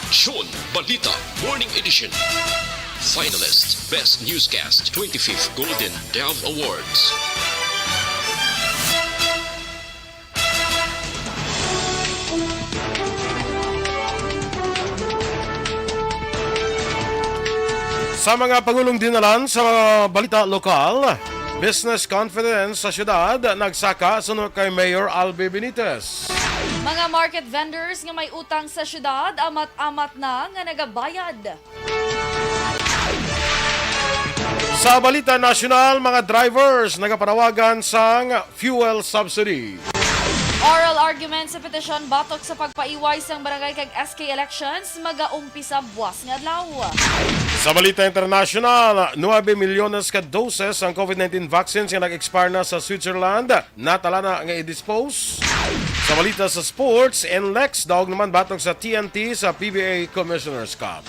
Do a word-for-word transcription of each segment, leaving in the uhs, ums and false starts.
Aksyon Balita Morning Edition. Finalist, Best Newscast, twenty-fifth Golden Dove Awards. Sa mga pangulong dinalan sa mga balita lokal, business confidence sa syudad nagsaka suno kay Mayor Albi Benitez. Mga market vendors nga may utang sa syudad, amat-amat na nga nagabayad. Sa balita nasyonal, mga drivers nagapanawagan sang fuel subsidy. Oral argument sa petisyon batok sa pagpaiway sang barangay kag S K elections magaumpisa buwas nga adlaw. Sa balita internasyonal, nuebe milyones ka doses ang COVID nineteen vaccines nga nag-expire na sa Switzerland, natala na nga i-dispose. Sa balita sa sports, NLEX daog naman batok sa T N T sa P B A Commissioner's Cup.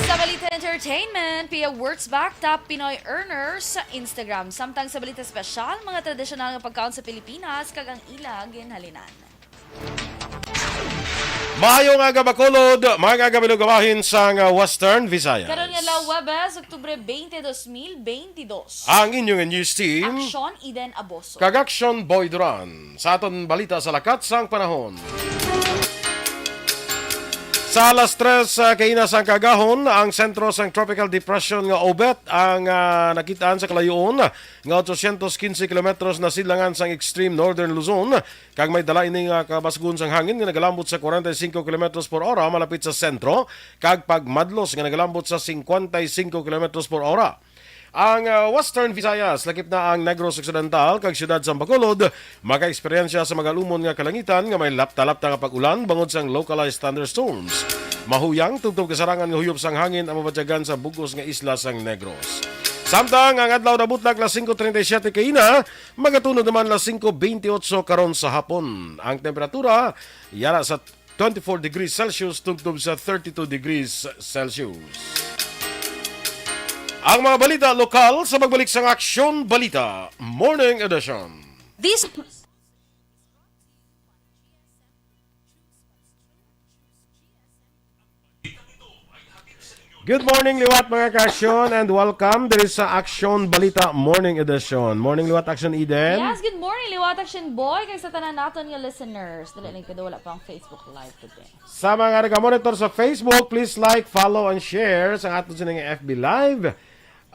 Sa balita entertainment, Pia Wurtzbach, top Pinoy earner sa Instagram. Samtang sa balita espesyal, mga tradisyonal nga pagkaon sa Pilipinas kag ang ila ginhalinan. Maayong aga, Bacolod. Maayong aga, mga kabahin sang, ah, Western Visayas. Karon nga adlaw, Huwebes, Oktubre twenty, dos mil beintidos. Ang inyong news team, Aksyon Eden Aboso kag Aksyon Boy Duran. Sa aton balita sa lakat sang panahon. Sa alas tres, ah, kaina sang kaagahon, ang sentro sang Tropical Depression nga Obet ang, ah, nakitaan sa kalayoon nga otsocentos quince kilometros na sidlangan sang extreme northern Luzon, kag may dala ini nga kabasgon sang hangin nga nagalambot sa kwarenta y cinco kilometros por ora malapit sa sentro, kag pagmadlos nga nagalambot sa cincuenta y cinco kilometros por ora. Ang, ah, Western Visayas, lakip na ang Negros Occidental kag siyudad sang Bacolod, makaeksperyensya sa magalumon nga kalangitan nga may lapta-lapta nga pag-ulan bangod sang localized thunderstorms. Mahuyang tubtob kasarangan nga huyop sang hangin ang mabatyagan sa bug-os nga isla sang Negros. Samtang ang adlaw nabutlak las singko treinta y siete kaina, magatunod naman las singko beintiotso karon sa hapon. Ang temperatura yara sa twenty-four degrees Celsius tubtob sa thirty-two degrees Celsius. Ang mga balita lokal sa pagbalik sang Aksyon Balita Morning Edition. This Good morning, liwat, mga ka-aksyon, and welcome diri sa Aksyon Balita Morning Edition. Morning, liwat, Aksyon Eden. Yes, good morning, liwat, Aksyon Boy, kag sa tanan naton nga listeners. Dali lang, kada wala pa ang Facebook Live today. Sa mga nagamonitor sa Facebook, please like, follow, and share sa aton sining F B Live.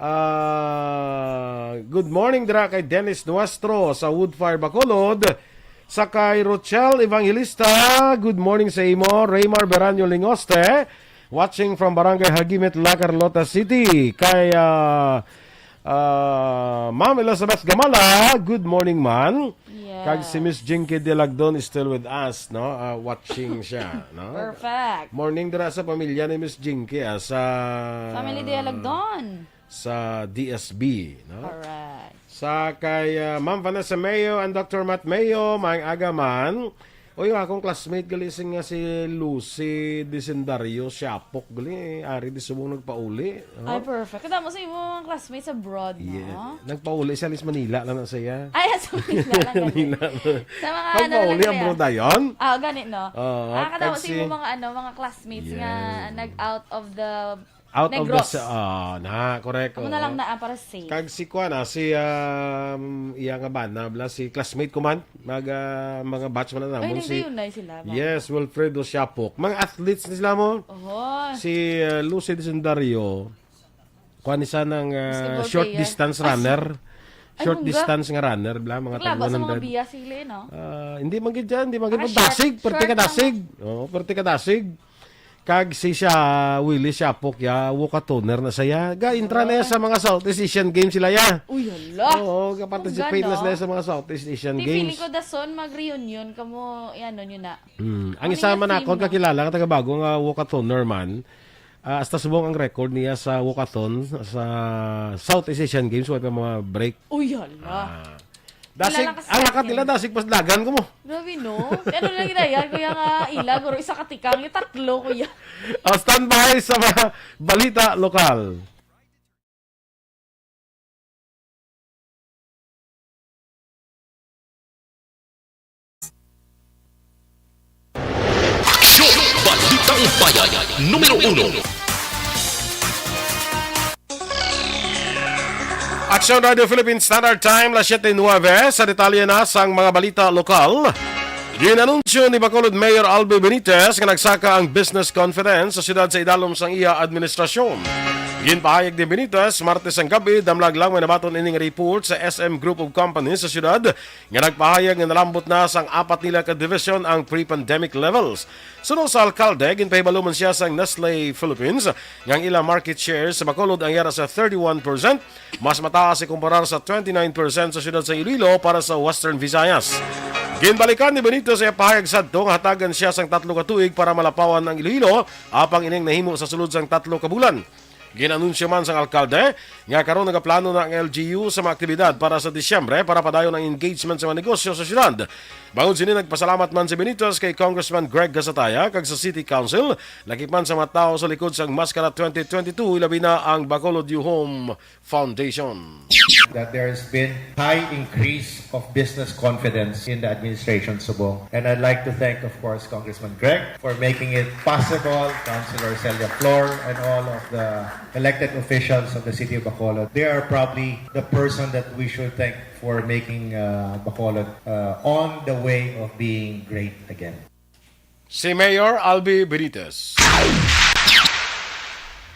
Ah, good morning dira kay Dennis Nuestro sa Woodfire, Bacolod. Sa kay Rochelle Evangelista, good morning sa imo. Raymar Beranyo Lingoste, watching from Barangay Hagimit, La Carlota City. Kay, ah, ah, Ma'am Elizabeth Gamala, good morning, man. Yes. Kag si Miss Jinky Dialagdon is still with us, no? Ah, watching siya, no? Perfect. Morning dira sa pamilya ni Miss Jinky, ah, sa Family Dialagdon. Sa D S B, no? Correct. Sa kay, ah, Ma'am Vanessa Mayo and Doctor Matt Mayo, maayong aga man. Uy, akong classmate gali sing nga si Lucy Disendario Siapok gali, eh, ari di subong nagpauli, no? Ay, perfect. Kadamo sa imo mga classmates abroad, no? Yeah. Nagpauli siya, alis Manila lang na siya. Ay, sa Manila lang gali. Manila. Sa mga ano lang gali, abroad dayon? Ah, gani, no? Oo, ah, kadamo kag sa imo si mga, ano, mga classmates nga, yes, nag-out of the Out of the Negros. Sa-, ah, na, correct, amo na lang, oo, na, ah, para safe. Kag si kuan, ah, si, um, iya nga bana, bla, si classmate ko man, mag, ah, mga batch man na namon, si, nagdayunay sila, ba? Yes, Wilfredo Siapok. Mga athletes ni sila mo. Oho. Si, ah, Lucy Disendario, kuan ni siya ng, ah, short distance runner. Ay, short distance nga runner, bla, mga tag one hundred. Naglaba sa mga biya sila, no? Ah, hindi man gid dyan, hindi man gid. Ah, short, dasig, perte ka lang, dasig. Oo, perte ka dasig. Kag si siya, Willie Siapok, ya, walkathon na siya. Ga-intra na siya sa mga Southeast Asian Games sila, ya. Uy, hala. Oo, ga-participate na sila sa mga Southeast Asian Games. Di, feeling ko dason mag-reunion kamo, yan, nun yun na. Hmm. Ang isa man akon kakilala nga taga Bago nga walkathoner man. Ah, hasta subong ang record niya sa walkathon sa Southeast Asian Games, wala pa mga break. Uy, hala. Ah. Dasig, kilala ka sa akin. Ang lakat nila, dasig pas dagan ko mo. Grabe, no? Ano lang ginayan, kuya, nga ila, guro, isa ka tikang, yung tatlo, kuya. Ah, standby sa mga balita lokal. Aksyon! Balitang Numero uno. Aksyon Radio Philippine Standard Time, las siete nuebe. Sa detalye na sang mga balita lokal, ginanunsyo ni Bacolod Mayor Albi Benitez nga nagsaka ang business confidence sa siyudad sa idalom sang iya administrasyon. Ginpahayag ni Benitez Martes ang gabi, damlag lang may nabaton ini nga report sa S M Group of Companies sa siyudad nga nagpahayag nga nalambot na sang apat nila ka division ang pre-pandemic levels. Suno sa alkalde, ginpahibalo man siya sang Nestle Philippines nga ang ila market share sa Bacolod ang yara sa thirty-one percent, mas mataas ikumparar sa twenty-nine percent sa siyudad sa Iloilo para sa Western Visayas. Ginbalikan ni Benitez sa iya pahayag sadto nga hatagan siya sang tatlo ka tuig para malapawan ang Iloilo, apang ining nahimo sa sulod sang tatlo ka bulan. Ginanunsyo man sang alkalde nga karon nagaplano na ang L G U sa mga aktibidad para sa Disyembre para padayon ang engagement sa mga negosyo sa siyudad. Bangod sini, nagpasalamat man si Benitez kay Congressman Greg Gasataya kag sa City Council, lakip man sa mga tawo sa likod sang Maskara twenty twenty-two, ilabi na ang Bacolod New Home Foundation. That there has been high increase of business confidence in the administration, Subong. And I'd like to thank, of course, Congressman Greg for making it possible, Councilor Celia Flor, and all of the elected officials of the city of Bacolod. They are probably the person that we should thank for making uh, Bacolod uh, on the way of being great again. Si Mayor Albi Benitez.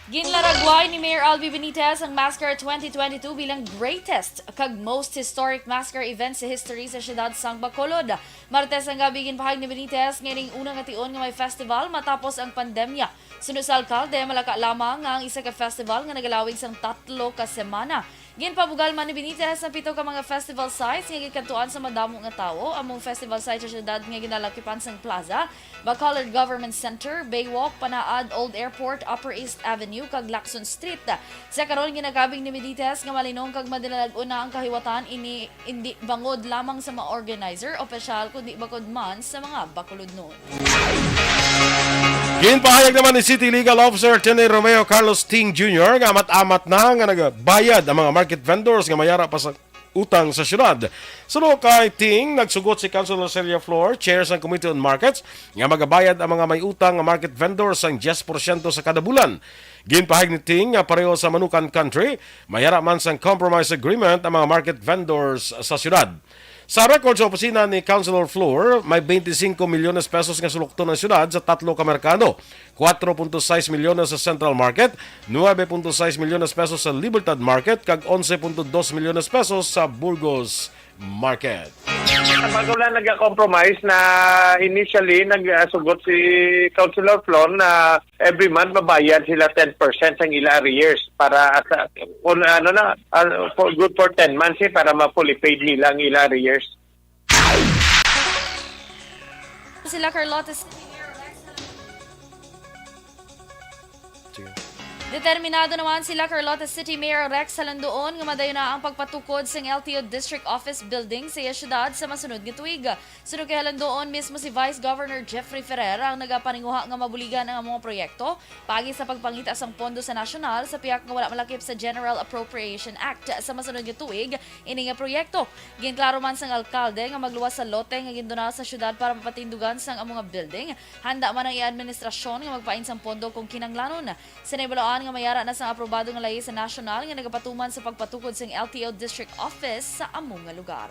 Ginlaragway ni Mayor Albi Benitez ang Maskara twenty twenty-two bilang greatest kag most historic Maskara event sa history sa siyudad sang Bacolod. Martes ang gabi, ginpahayag ni Benitez nga ining una nga tion nga may festival matapos ang pandemya. Suno sa alkalde, malaka lamang nga ang isa ka festival nga nagalawig sang tatlo ka semana. Ginpabugal man ni Benitez ang pito ka mga festival sites nga gikadtuan sa madamo nga tawo, among festival site sa siyudad nga ginalakipan sang plaza, Bacolod Government Center, Baywalk, Panaad, Old Airport, Upper East Avenue, kag Lacson Street. Sa karon, ginakabig ni Benitez nga malinong kag madinalag-on na ang kahiwatan ini, indi bangod lamang sa mga organizer, opisyal, kundi bangod man sa mga Bacolodnon. Ginpahayag naman ni City Legal Officer Attorney Romeo Carlos Ting Junior nga amat-amat na nga nagabayad ang mga market vendors nga mayara pa sa utang sa syudad. Suno kay Ting, nagsugot si Councilor Celia Flor, chair sang Committee on Markets, nga magabayad ang mga may utang nga market vendors sang diyes porsyento sa kada bulan. Ginpahayag ni Ting nga pareho sa Manukan Country, mayara man sang compromise agreement ang mga market vendors sa syudad. Sa record sa opisina ni Councilor Flor, may twenty-five milyones pesos nga sulokton ang syudad sa tatlo ka merkado, four point six milyones sa Central Market, nine point six milyones pesos sa Libertad Market, kag onse punto dos milyones pesos sa Burgos Market. Bago lang nag-compromise na initially nagsugot si Councilor Flor na every month mabayad sila ten percent sang ila arrears para sa, kung ano na, ah, for, good for ten months eh, para ma-fully paid nila ang ila arrears. Sila Carlotta Determinado naman sila Carlotta City Mayor Rex Halandoon nga madayon na ang pagpatukod sang L T O District Office Building sa iya syudad sa masunod nga tuig. Suno kay Halandoon, mismo si Vice Governor Jeffrey Ferrer ang nagapaninguha nga mabuligan ang among proyekto paagi sa pagpangita sang pondo sa nasyonal sa pihak nga wala malakip sa General Appropriation Act sa masunod nga tuig ini nga proyekto. Ginklaro man sang alkalde nga magluwas sa lote nga ginduna sa syudad para mapatindugan sang amo nga building. Handa man ang iya administrasyon nga magpain sang pondo kung kinanglanon. Sa nahibaluan nga mayara na sang aprobado nga layi sa nasyonal nga nagapatuman sa pagpatukod sang L T O District Office sa amo nga lugar.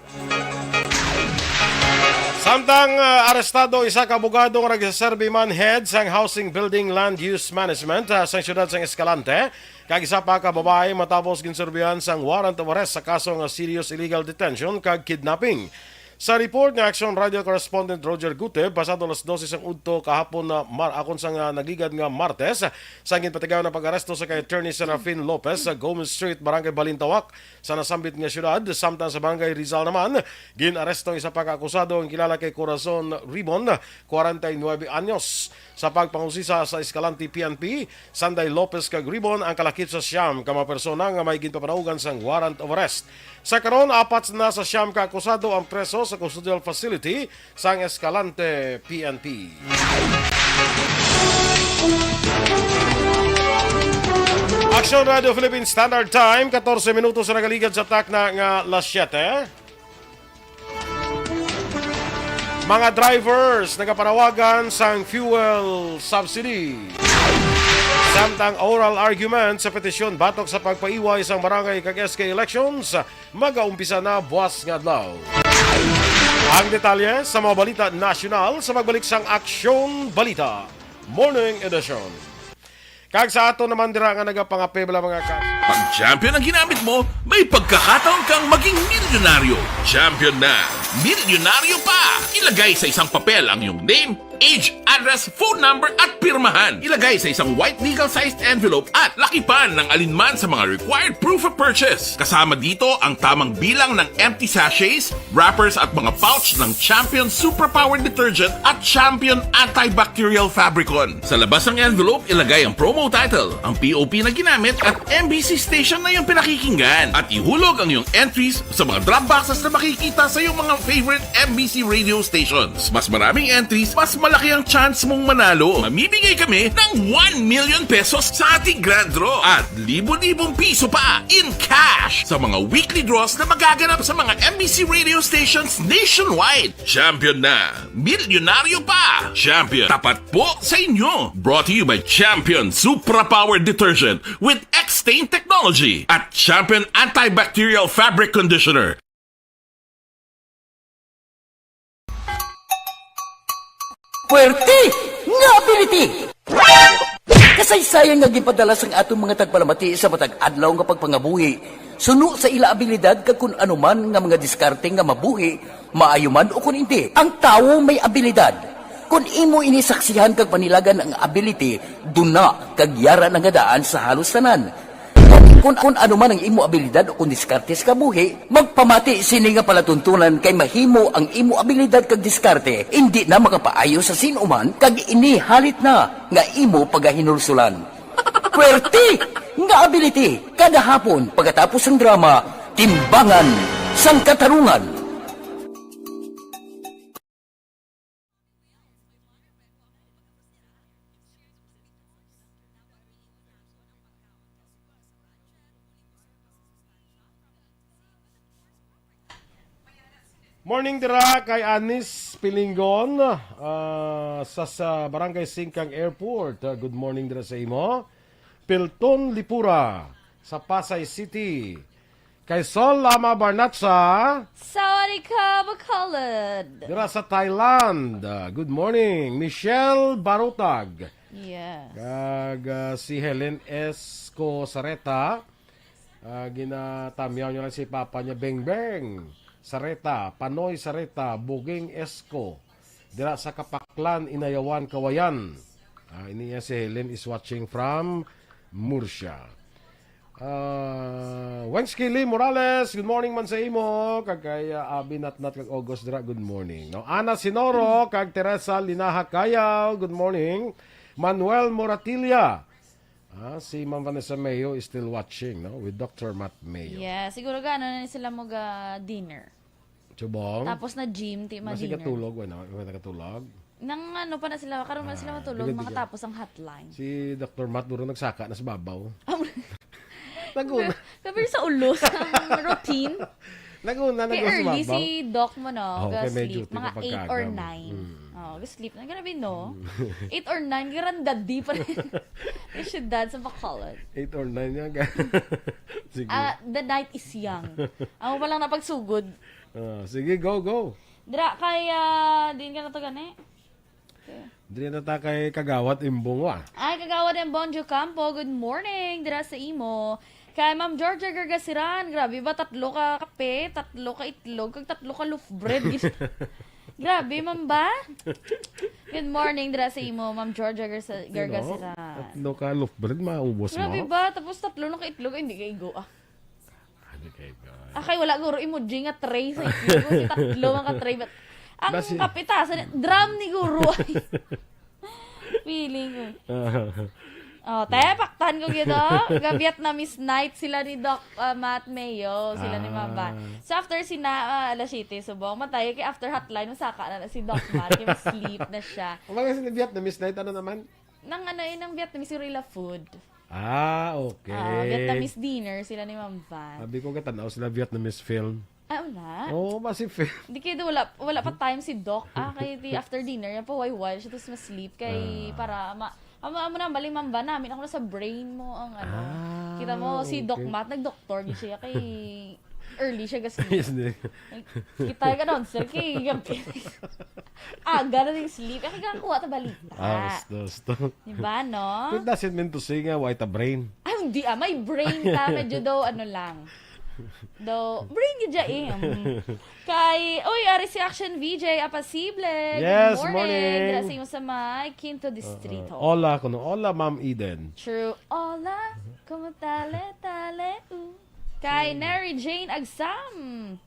Samtang uh, arestado isa ka abogado nga nagserbi man head sang Housing Building Land Use Management uh, sang siyudad sang Escalante, kag isa pa ka babae matapos ginserbihan sang warrant of arrest sa kaso nga serious illegal detention kag kidnapping. Sa report ni Action Radio correspondent Roger Guteb, pasado alas dose sang udto kahapon na mar akon sang ah, nagligad nga Martes, sang ginpatigayon ang pag-aresto sa kay Attorney Serafin Lopez sa Gomez Street, Barangay Balintawak, sa nasambit nga syudad. Samtang sa Barangay Rizal naman, gin-aresto ang isa pa ka akusado ang kilala kay Corazon Ribon, kwarenta y nuebe anyos. Sa pagpangusisa sa Escalante P N P, Sanday Lopez kag Ribon ang kalakip sa siyam ka mga persona nga may ginpapanaugan sang warrant of arrest. Sa karon, apat na sa siyam ka akusado ang preso sa custodial facility sang Escalante P N P. Action Radio Philippine Standard Time, katorse minutos na nagaligad sa takna nga las siete. Mga drivers nagapanawagan sang fuel subsidy. Samtang oral argument sa petisyon batok sa pagpaiway sang barangay kag S K elections magaumpisa na buas nga adlaw. Ang detalye sa mga balita nasyonal sa pagbalik sang Aksyon Balita Morning Edition. Kag sa ato naman dira nga nagapangapebla, mga ka- Pag champion ang ginamit mo, may pagkakataon kang maging milyonaryo. Champion na, milyonaryo pa! Ilagay sa isang papel ang iyong name, age, address, phone number, at pirmahan. Ilagay sa isang white legal-sized envelope at lakipan ng alinman sa mga required proof of purchase. Kasama dito ang tamang bilang ng empty sachets, wrappers at mga pouch ng Champion Superpower Detergent at Champion Antibacterial Fabricon. Sa labas ng envelope, ilagay ang promo title, ang P O P na ginamit at M B C station na iyong pinakikinggan. At ihulog ang iyong entries sa mga drop boxes na makikita sa iyong mga favorite M B C radio stations. Mas maraming entries, mas malaki ang chance mong manalo. Mamimigay kami ng one million pesos sa ating grand draw at libo-libong piso pa in cash sa mga weekly draws na magaganap sa mga M B C radio stations nationwide. Champion na! Milyonaryo pa! Champion, tapat po sa inyo! Brought to you by Champion Supra Power Detergent with X-Stain Technology at Champion Antibacterial Fabric Conditioner. Puwerte nga ability! Kasaysayan nga ginpadala sang aton mga tagpalamati sa matag adlaw nga pagpangabuhi, suno sa ila abilidad kag kun ano man nga mga diskarte nga mabuhi, maayo man o kun indi. Ang tawo may abilidad. Kun imo ini saksihan kag panilagan ang ability, duna kag yara na nga daan sa halos tanan. Kun, kun ano man ang imo abilidad o kun diskarte sa kabuhi, magpamati sini nga palatuntunan kay mahimo ang imo abilidad kag diskarte indi na makapaayo sa sin-o man kag ini halit na nga imo pagahinulsulan. Puwerte nga ability! Kada hapon, pagkatapos sang drama, Timbangan sang Katarungan. Morning dira kay Anis Pilingon, ah, sa, sa Barangay Singkang Airport. Ah, good morning dira sa imo. Pilton Lipura sa Pasay City. Kay Sol Lama Barnatsa. Sawadee ka, Bacolod. Dira sa Thailand. Ah, good morning. Michelle Barutag. Yes. Kag, ah, si Helen Esco Sareta. Ah, ginatamyaw niya lang si papa niya, Beng Beng Sareta, Panoy Sareta, Buging Esco, dira sa Kapaklan, Inayawan, Kawayan. Ah, ini iya si Helen is watching from Murcia. Ah, Weng Skili Morales, good morning man sa imo. Kag kay, ah, Abi Natnat kag August dira, good morning. No, Ana Sinoro kag Teresa Linaha Kayaw, good morning. Manuel Moratilla, ah, si Ma'am Vanessa Mayo is still watching, no, with Doctor Matt Mayo. Yeah, siguro ga, ano na sila mo ga dinner. Chubong? Tapos na gym, ti Basi madinner. Gatulog, wala, wala gatulog. Nang ano pa na sila, karon pa na sila Ah, matulog, di ko, di ko. makatapos ang hotline. Si Doctor Matt, duro nagsaka na sa babaw. Naguna. Sabi sa ulos, ang routine. Naguna, Kay naguna sa early babaw. si Doc mo, no? Oh, Ga kay may sleep, duty mga ka eight or pagkagam. nine. Mm. Oh, ga sleep na. Grabe, no? Mm. Eight or nine, garandad di pa rin. Yung syudad sa Bacolod. Eight or nine yan. Sige. Ah, the night is young. Amo pa lang napagsugod. Ah, sige, go, go. Dira, kay, ah, din ka na to gani? Okay. Diri na ta kay Kagawad Imbong, wa? Ay, Kagawad Imbong Jocampo, good morning. Dira sa imo. Kay Ma'am Georgia Gargasiran, grabe ba? Tatlo ka kape, tatlo ka itlog, kag tatlo ka loaf bread. Grabe, ma'am ba? Good morning, dira sa imo, Ma'am Georgia Garsa-, Sino? Gargasiran. Tatlo ka loaf bread, maubos Grabe mo? ba? Tapos tatlo na ka itlog, ay, hindi ka igo, ah. Ano kay God? Ah, kay wala guro emoji nga tray sa itlog. Kasi tatlo man ka tray. But ang Basi- kapita sa drum ni guro. Feeling ko. Oh, te, paktan ko gito. Ga Vietnamese night sila ni Doc, ah, Matt Mayo, sila ni Ma'am Van. Ah. So, after si na, ah, alas siyete, subong, matay, kay after hotline, masaka na, na si Doc Matt, kay sleep na siya. Ang mga sila Vietnamese night, ano naman? Nang ano, eh, nang Vietnamese, yung real food. Ah, okay. Ah, Vietnamese dinner sila ni Ma'am Van. Sabi ko, gatan-aw sila Vietnamese film. Ah, wala. Oo, basi fi- Hindi kay wala, wala pa time si Doc. Ah, kay di after dinner, yan pa, why, why? Siya, tapos ma-sleep kay Ah. para ma-, amo, amo na, malimamba namin. Ako na sa brain mo ang ano. Ah, Kita mo, si Doc okay. Matt, nag-doctor di siya kay early siya ga-sleep. Yes, di. Kita ka nun, sir, kay aga na yung sleep. Ay, kakakuha ta balita. Ah, gusto, gusto. Diba, no? It doesn't mean to say nga, why ta brain? Ay, hindi ah. May brain ta. Medyo daw, ano lang. Daw, brain yun dyan eh. Mm. Kay, oy, ari si Action V J Apasible. Good Yes, morning. morning. Dira sa imo sa may Quinto Distrito. Uh, hola, kuno. Hola, Ma'am Eden. True. Hola, como tale, tale, uh. Kay Nary Jane Agsam.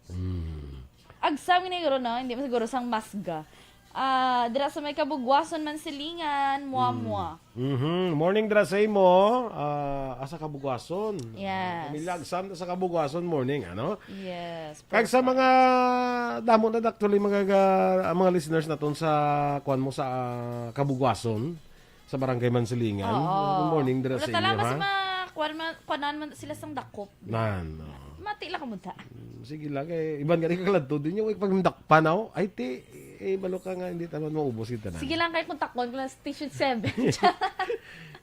Mm. Agsam nga siguro, no? Hindi mo siguro sang masga. Ah, dira sa may Kabugwason, Mansilingan, mua, mua. Mhm. Morning dira sa imo. Ah, asa Kabugwason? Yes. Pamilya Agsam sa Kabugwason, morning, ano? Yes, Kag sa perfect. mga damo na actually mga ga-, ang mga listeners naton sa kuan mo sa, ah, Kabugwason, sa Barangay Mansilingan. Oo. Good morning dira Wala sa tala, inyo, mas ha? ma-, kuan man, kuanan man sila sang dakop. Nan, oo. Mati lang kamo ta. Mm, sige lang, eh, iban nga di ka kaladto din yung pagdakpanaw. Ay, ti, eh, balo ka nga, hindi taman maubos kita na. Sige lang, kay kontakon ko lang station seven.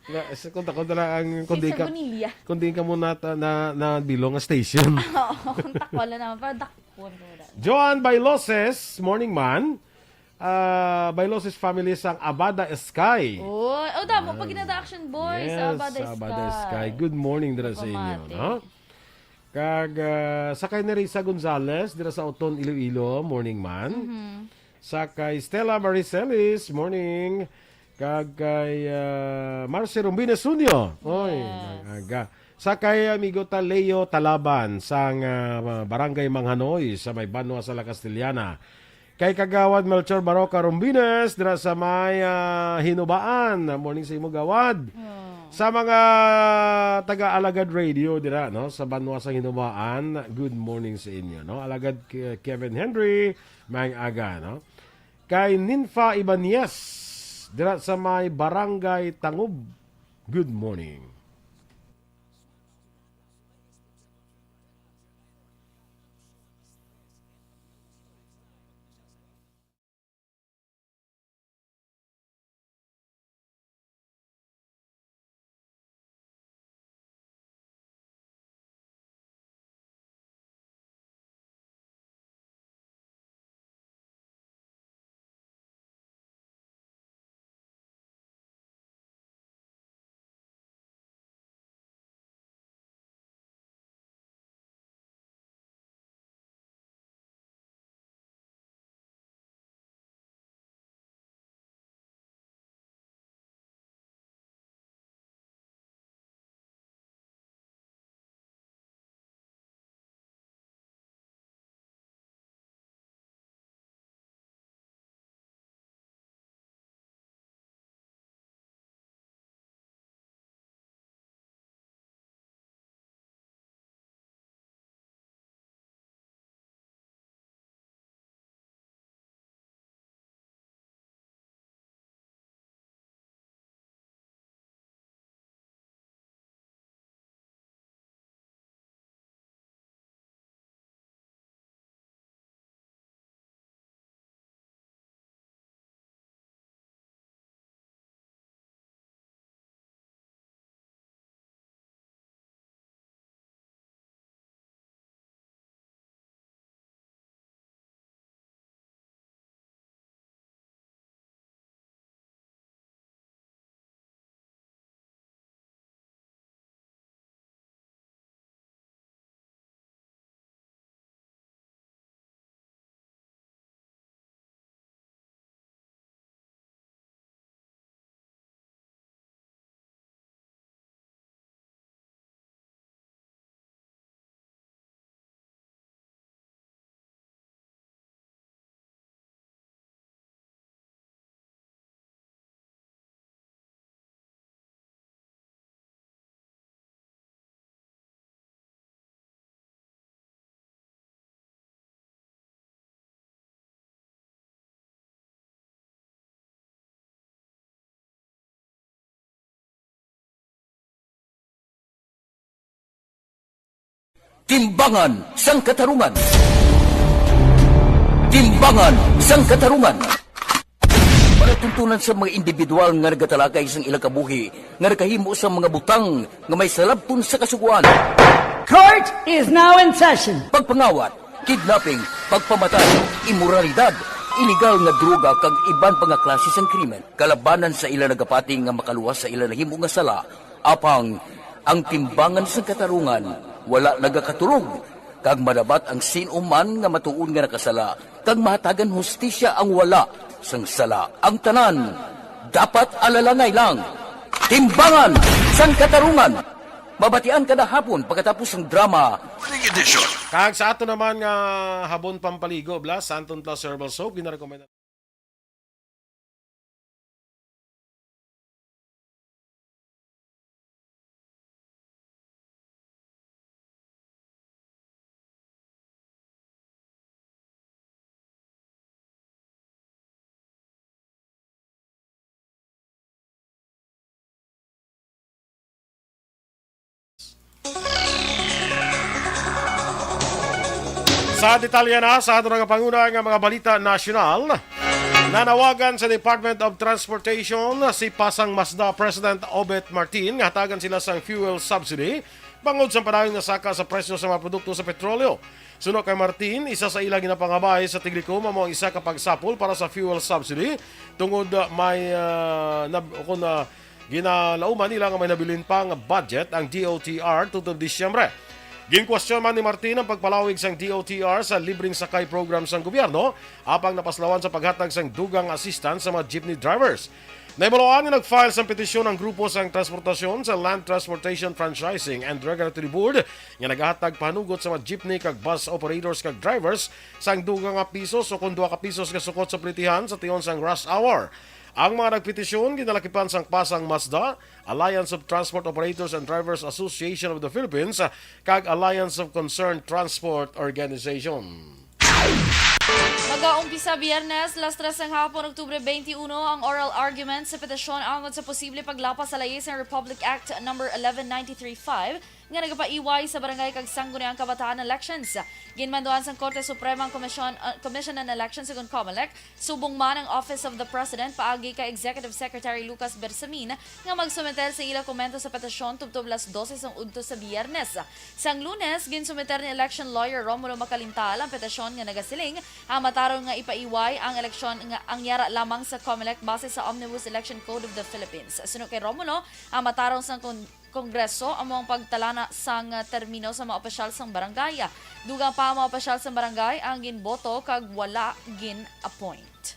Na, sa kontakon na lang ang, kung di Station ka, Bonilla. kung di ka mo na, na, na bilong nga station. Oo, kontakon lang naman, para dakpon ko na. Joan Bailoses, morning man. Ah, Bailoses family sang Abada Sky. Oh, oh, damo, pag ginada Action Boys, Yes, Abada sa Abada Sky. Sky. Good morning dira sa inyo, Pamati. no? Kag, ah, sa kay Nerissa Gonzalez, dira sa Oton, Iloilo, morning man. Mhm. Sa kay Stella Marie Celis, morning. Kag kay, ah, Marcy Rombines Junior. Oy, Yes. mag-aga. Sa kay amigo ta Leo Talaban, sang, ah, Barangay Manghanoy, sa may Banwa sa La Castellana. Kay Kagawad Melchor Baroca Rombines, dira sa may, ah, Hinubaan. Morning sa imo, Gawad. Oh. Sa mga taga Alagad Radio dira, no, sa Banwa sa Hinubaan, good morning sa inyo, no? Alagad Ke-, Kevin Henry, maayong aga, no? Kay Ninfa Ibanez, dira sa may Barangay Tangub, good morning. Timbangan sang Katarungan. Timbangan sang Katarungan. Palatuntunan sa mga individual nga nagatalakay sang ilang kabuhi nga nakahimo sa mga butang nga may salabton sa Kasugoan. Court is now in session. Pagpangawat, kidnapping, pagpamatay, imoralidad, iligal nga droga kag iban pa nga klase sang krimen kalabanan sa ila nagapati nga makaluwas sa ila nahimo nga sala. Apang ang Timbangan sang Katarungan wala nagakaturog, kag madabat ang sin-o man nga matuod nga nakasala, kag mahatagan hustisya ang wala sang sala. Ang tanan dapat alalangay lang. Timbangan sang Katarungan, mabatian kada hapon pagkatapos sang drama. Kag sa ato naman nga habon pampaligo, bla, Santon Plus Herbal Soap, ginarekomenda. Sa detalye na sa ato nga panguna nga mga balita nasyonal, nanawagan sa Department of Transportation si Pasang Mazda President Obet Martin nga hatagan sila sang fuel subsidy bangod sa padayon nga saka sa presyo sa mga produkto sa petrolyo. Suno kay Martin, isa sa ila ginapangabay sa Tiglikom amo ang isa ka pagsapol para sa fuel subsidy tungod, ah, may, ah, nab-, kung, ah, ginalauman nila nga may nabilin pa nga budget ang D O T R tubtob Disyembre. Ginkwestiyon man ni Martin ang pagpalawig sang D O T R sa libreng sakay program sang gobyerno, apang napaslawan sa paghatag sang dugang assistance sa mga jeepney drivers. Nahibaluan nga nag-file sang petisyon ang grupo sang transportasyon sa Land Transportation Franchising and Regulatory Board nga nagahatag pahanugot sa mga jeepney kag bus operators kag drivers sang dugang nga pisos o kon duha ka pisos nga sukot sa plitihan sa tion sang rush hour. Ang mga nagpetisyon ginalakipan sang Pasang Mazda, Alliance of Transport Operators and Drivers Association of the Philippines, kag Alliance of Concerned Transport Organization. Magaumpisa Biyernes, las tres sang hapon, Oktubre twenty-one, ang oral argument sa petisyon angod sa posible paglapas sa layis sang Republic Act Number eleven ninety-three five nga nagapaiway sa barangay kag sangguniang kabataan elections. Ginmanduan sang Korte Suprema ang Commission, uh, Commission on Elections, ukon COMELEC, subong man ang Office of the President paagi kay Executive Secretary Lucas Bersamin nga magsumiter sa ila komento sa petisyon tubtob las dose sang udto sa Biyernes. Sang Lunes, ginsumiter ni election lawyer Romulo Macalintal ang petisyon nga nagasiling ang matarong nga ipaiway ang eleksyon nga ang yara lamang sa COMELEC base sa Omnibus Election Code of the Philippines. Suno kay Romulo, ang matarong sang kon-, Kongreso amo ang pagtalana sang termino sa mga opisyal sang barangay. Dugang pa ang mga opisyal sang barangay ang ginboto kag wala gin-appoint.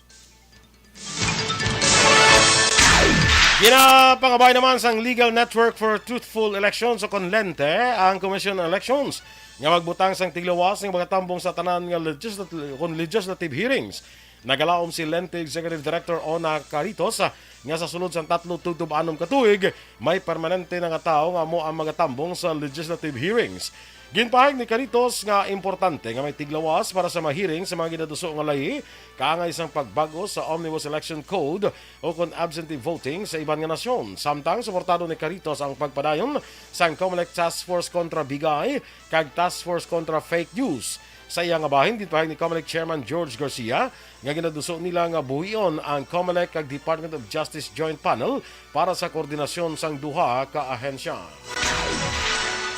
Ginapangabay naman sang Legal Network for Truthful Elections o kon lente ang Commission on Elections nga magbutang sang tiglawas nga magatambong sa tanan nga legislat-, kon legislative hearings. Nagalaom si lente Executive Director Ona Caritos, ah, nga sa sulod sang tatlo tubtob anom ka tuig, may permanente na nga tawo nga amo ang magatambong sa legislative hearings. Ginpahayag ni Caritos nga importante nga may tiglawas para sa mga hearing sa mga ginaduso nga lahi, kaangay sang pagbag-o sa Omnibus Election Code o kon absentee voting sa iban nga nasyon. Samtang suportado ni Caritos ang pagpadayon sang COMELEC Task Force kontra bigay kag Task Force kontra fake news. Sa iya nga bahin, ginpahayag ni COMELEC Chairman George Garcia nga ginaduso nila nga buhion ang COMELEC kag Department of Justice Joint Panel para sa koordinasyon sang duha ka ahensya.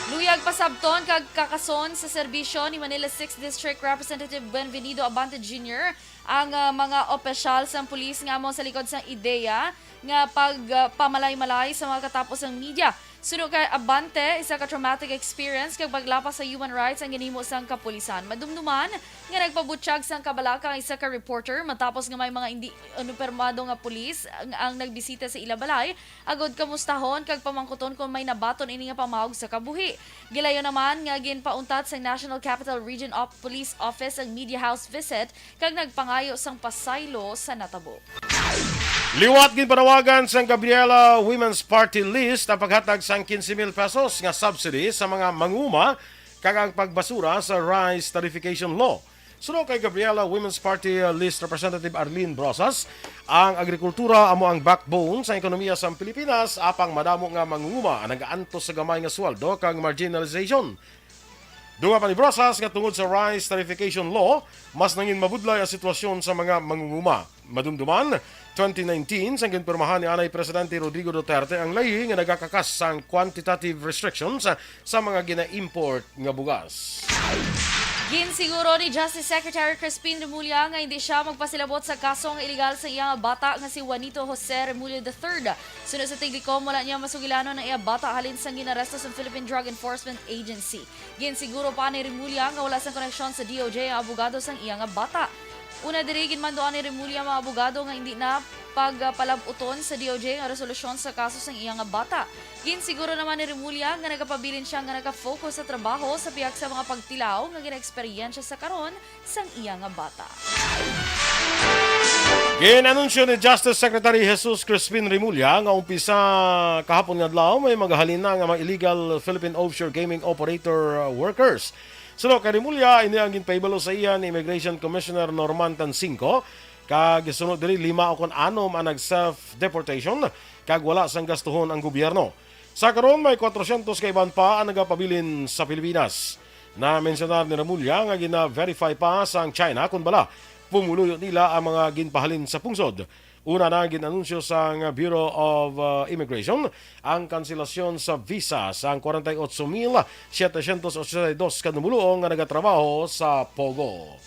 Luyag pasabton kag kakason sa serbisyo ni Manila Sixth District Representative Buenvenido Abante Junior ang, ah, mga opisyal sang pulis nga amo sa likod sang ideya nga pag, ah, pamalay-malay sa mga katapos sang media. Suno kay Abante, isa ka traumatic experience kag paglapas sa human rights ang ginhimo sang kapulisan. Madumduman nga nagpabutyag sang kabalaka ang isa ka reporter matapos nga may mga indi inupormado nga pulis ang, ang nagbisita sa ila balay agod kamustahon kag pamangkuton kon may nabaton ini nga pamaog sa kabuhi. Gilayon naman nga ginpauntat sang National Capital Region Op-, Police Office ang media house visit kag nagpangayo sang pasaylo sa natabo. Liwat ginpanawagan sang Gabriela Women's Party List ang paghatag sang quince mil pesos nga subsidy sa mga manguma kag ang pagbasura sa rice tariffication law. Suno kay Gabriela Women's Party, uh, List Representative Arlene Brosas, ang agrikultura amo ang backbone sa ekonomiya sa Pilipinas, apang madamo nga manguma ang nagaantos sa gamay nga sweldo kag marginalization. Dugang pa ni Brosas nga tungod sa rice tariffication law, mas nangin mabudlay ang sitwasyon sa mga mangunguma. Madumduman, twenty nineteen, sang ginpirmahan ni anay Presidente Rodrigo Duterte ang layi nga nagakakas sang quantitative restrictions sa mga gina-import nga bugas. Ginsiguro ni Justice Secretary Crispin Remulla nga hindi siya magpasilabot sa kaso nga iligal sa iya nga bata nga si Juanito Jose Remulla the third. Suno sa Tiglikom, wala niya masugilanon ang iya bata halin sang ginaresto sa Philippine Drug Enforcement Agency. Ginsiguro pa ni Remulla nga wala sang koneksyon sa D O J ang abogado sang iya nga bata. Una diri, ginmanduan ni Remulla ang mga abogado nga hindi na pagpalab-uton sa D O J ang resolusyon sa kaso sang iya nga bata. Ginsiguro naman ni Remulla nga nagapabilin siya nga naka-focus sa trabaho sa pihak sa mga pagtilaw nga ginaeksperyensya sa karon sang iya nga bata. Gin-anunsyo ni Justice Secretary Jesus Crispin Remulla nga umpisa kahapon nga adlaw may magahalin na nga mga illegal Philippine offshore gaming operator, uh, workers. Suno kay Remulla, ini ang ginpahibalo sa iya ni Immigration Commissioner Norman Tansingco, kag sunod diri lima o kon anom ang nag-self-deportation kag wala sang gastuhon ang gobyerno. Sa karon, may kwatrocientos ka iban pa ang nagapabilin sa Pilipinas. Na-mensionar ni Remulla nga gina-verify pa sang China kon bala pumuluyo nila ang mga ginpahalin sa pungsod. Una na gin-anunsyo sang Bureau of, uh, Immigration ang kanselasyon sa visa sang forty-eight thousand seven hundred eighty-two ka dumuluong nga nagatrabaho sa Pogo.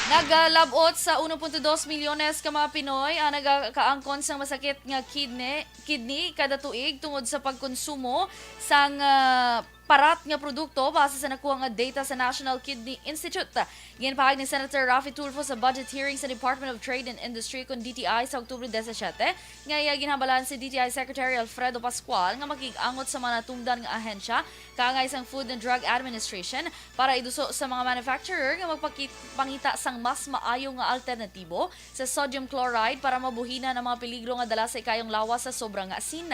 Nagalab-ot sa uno punto dos milyones ka mga Pinoy ang nagakaangkon sang masakit nga kidney, kidney kada tuig tungod sa pagkonsumo sang, ah, parat nga produkto, base sa nakuha nga data sa National Kidney Institute. Ginpahayag ni Senator Raffy Tulfo sa budget hearing sa Department of Trade and Industry, kon D T I, sa Oktubre disisiete, nga iya ginhambalan si D T I Secretary Alfredo Pascual nga makig-angot sa mga natungdan nga ahensya kaangay sang Food and Drug Administration para iduso sa mga manufacturer nga magpakit-, pangita sang mas maayo nga alternatibo sa sodium chloride para mabuhinan ang mga peligro nga dala sa ikaayong lawas sa sobra nga asin.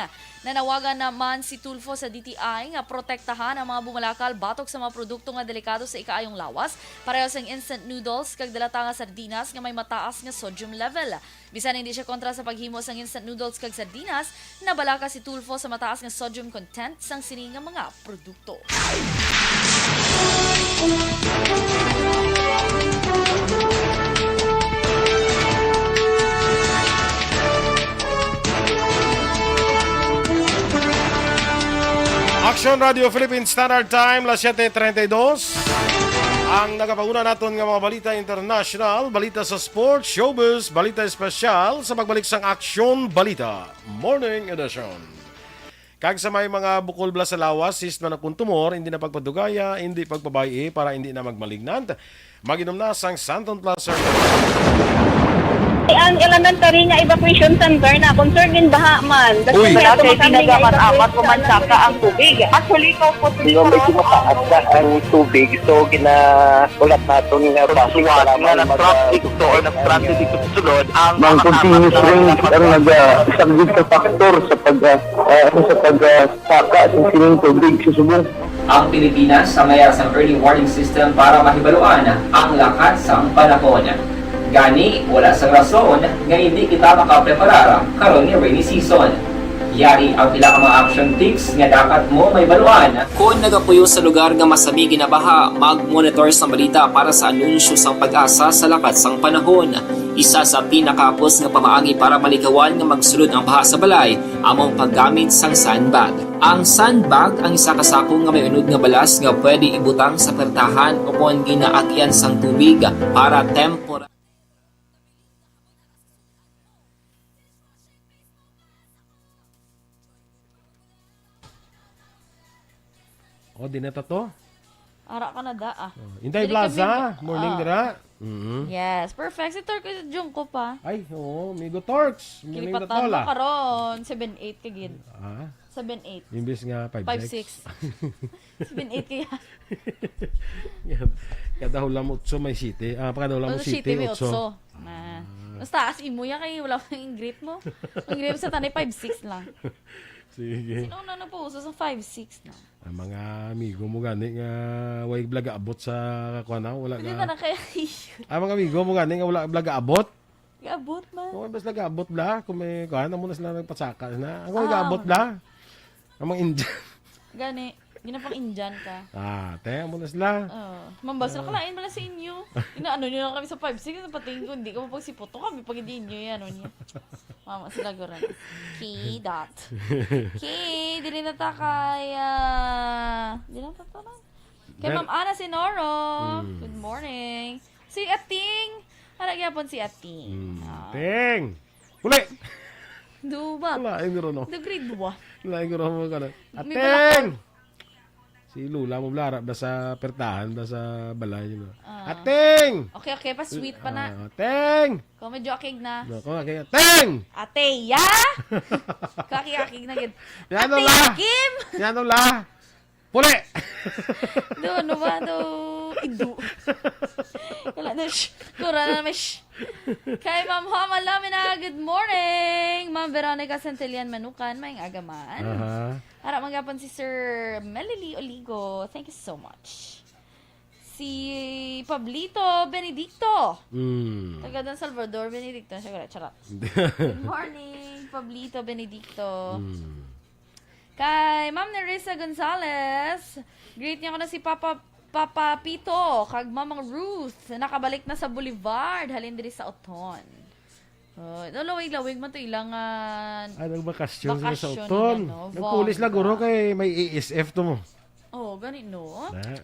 Nanawagan naman si Tulfo sa D T I nga protektahan ang mga bumalakal batok sa mga produkto nga delikado sa ikaayong lawas, pareho sang instant noodles kag dalata nga sardinas nga may mataas nga sodium level. Bisan hindi siya kontra sa paghimo sang instant noodles kag sardinas, nabalaka si Tulfo sa mataas nga sodium content sang sini nga mga produkto. Action Radio Philippine Standard Time, las siete treinta y dos. Ang nagapauna naton nga mga balita international, balita sa sports, showbiz, balita espesyal sa pagbalik sang Aksyon Balita Morning Edition. Kag sa may mga bukol bala sa lawas, cyst man o kon tumor, hindi na pagpadugaya, hindi pagpabay-i para hindi na magmalignant. Mag-inom na sang Santon Plus Herbal. Ang elementary nga evacuation center na concern in baha man. Uy. Wala kay ginagaman amat ko man saka ang tubig. Actually, ikaw po, hindi ko mataas na ang tubig. So, gina-, ulat naton nga basi nga kailangan na mag-, traffic to or nag-traffic ito sulod ang mga continuous rain ang nag-, ah, isang sa factor sa pag, ah, ah, sa pag, ah, saka sa sining tubig sa subong. Ang Pilipinas sa mayar sang early warning system para mahibaluan ang lakat sang panahon. Gani, wala sang rason nga hindi kita makapreparar karon nga rainy season. Yari ang pila ka mga action tips nga dapat mo mahibaluan. Kon nagapuyo sa lugar nga masami ginabaha, mag-monitor sang balita para sa anunsyo sang PAGASA sa lakat sang panahon. Isa sa pinakahapos nga pamaagi para malikawan nga magsulod ang baha sa balay amo ang paggamit sang sandbag. Ang sandbag ang isa ka sako nga may unod nga balas nga pwede ibutang sa pertahan o kon ginaagyan sang tubig para tempora- O, di na ta to? Ara ka na da, ah. Oh, Inday Dili Plaza, kami, morning ah. Dira. Mhm. Yes, perfect. Si Turk, si Junko pa. Ay, oo, Migo Torks. Morning, Kilipatan Datola. Mo karon, seven eight ka gid. Ah? Seven eight. Imbis nga five six. Five six. Seven eight kaya. Yan. Kada hulam otso may siyete. Ah, kada hulam mo Oh, siyete, siyete, may otso. Otso. Ah. Ah. Basta, as imo ya kay wala kang ingrit mo. Ang ingrit sa tanay, five six lang. Sige. Sino na nagpauso sa five six na? Ang mga amigo mo gani nga way blaga abot sa kuan na, wala Hindi nga na na kaya issue. Ang mga amigo mo gani nga wala blaga abot? Gaabot man. Oo, basta gaabot bla. Kung may kuan, amo na sila nagpasaka na. Ang Ah, gaabot okay. Bla. Ang mga Indian. Gani. Ginapang Indian ka. Ah, te, amo na sila. Oh. Mambasa ka lain bala sa inyo. Inaano niyo lang kami sa five six, sa patingin ko, hindi ka mapagsiputo kami pag hindi inyo yan, ano niya. Mama, sila gura. Key dot. Key, dili na ta kay, ah, dili na ta to na. Kay Ver- Ma'am Ana Sinoro. Mm. Good morning. Si Ating. Ara gyapon si Ating. Mm. Ah. Ting! Uli! Duba. Wala, ay, guro, no? The grade one. Wala, ay, guro, mo ka na. May Ating! Si Lola mo, blara, ba sa pertahan, ba sa balay, you know. Ah. Ating! Okay, okay, pa-sweet pa na. Ah, Ating! Kung medyo akig na. No, kung akig, Ating! Ate, ya! Kaki-akig na gid. Yan, Ate Lola! Kim! Yan, Lola! Puli! Do, ano ba? Do, idu. Wala na, sh-, kura na, may sh-. Kay Ma'am Homa Lamina, good morning. Ma'am Veronica Santillan Manukan, may agaman. Aha. Ara man gapon si Sir Melily Oligo. Thank you so much. Si Pablito Benedicto. Mm. Taga Don Salvador Benedicto siya, charot. Good morning, Pablito Benedicto. Mm. Kay Ma'am Nerissa Gonzalez, greet niya ko na si Papa, Papa Pito, kag Mamang Ruth, nakabalik na sa Boulevard, halin diri sa Oton. Oh, no, lawig-lawig man to ilang, ah, Ah, nagbakasyon sila sa bakasyon Oton. Nila, no? Nagpulis lang, guro, kay may A S F to mo. Oh, gani, no? Na,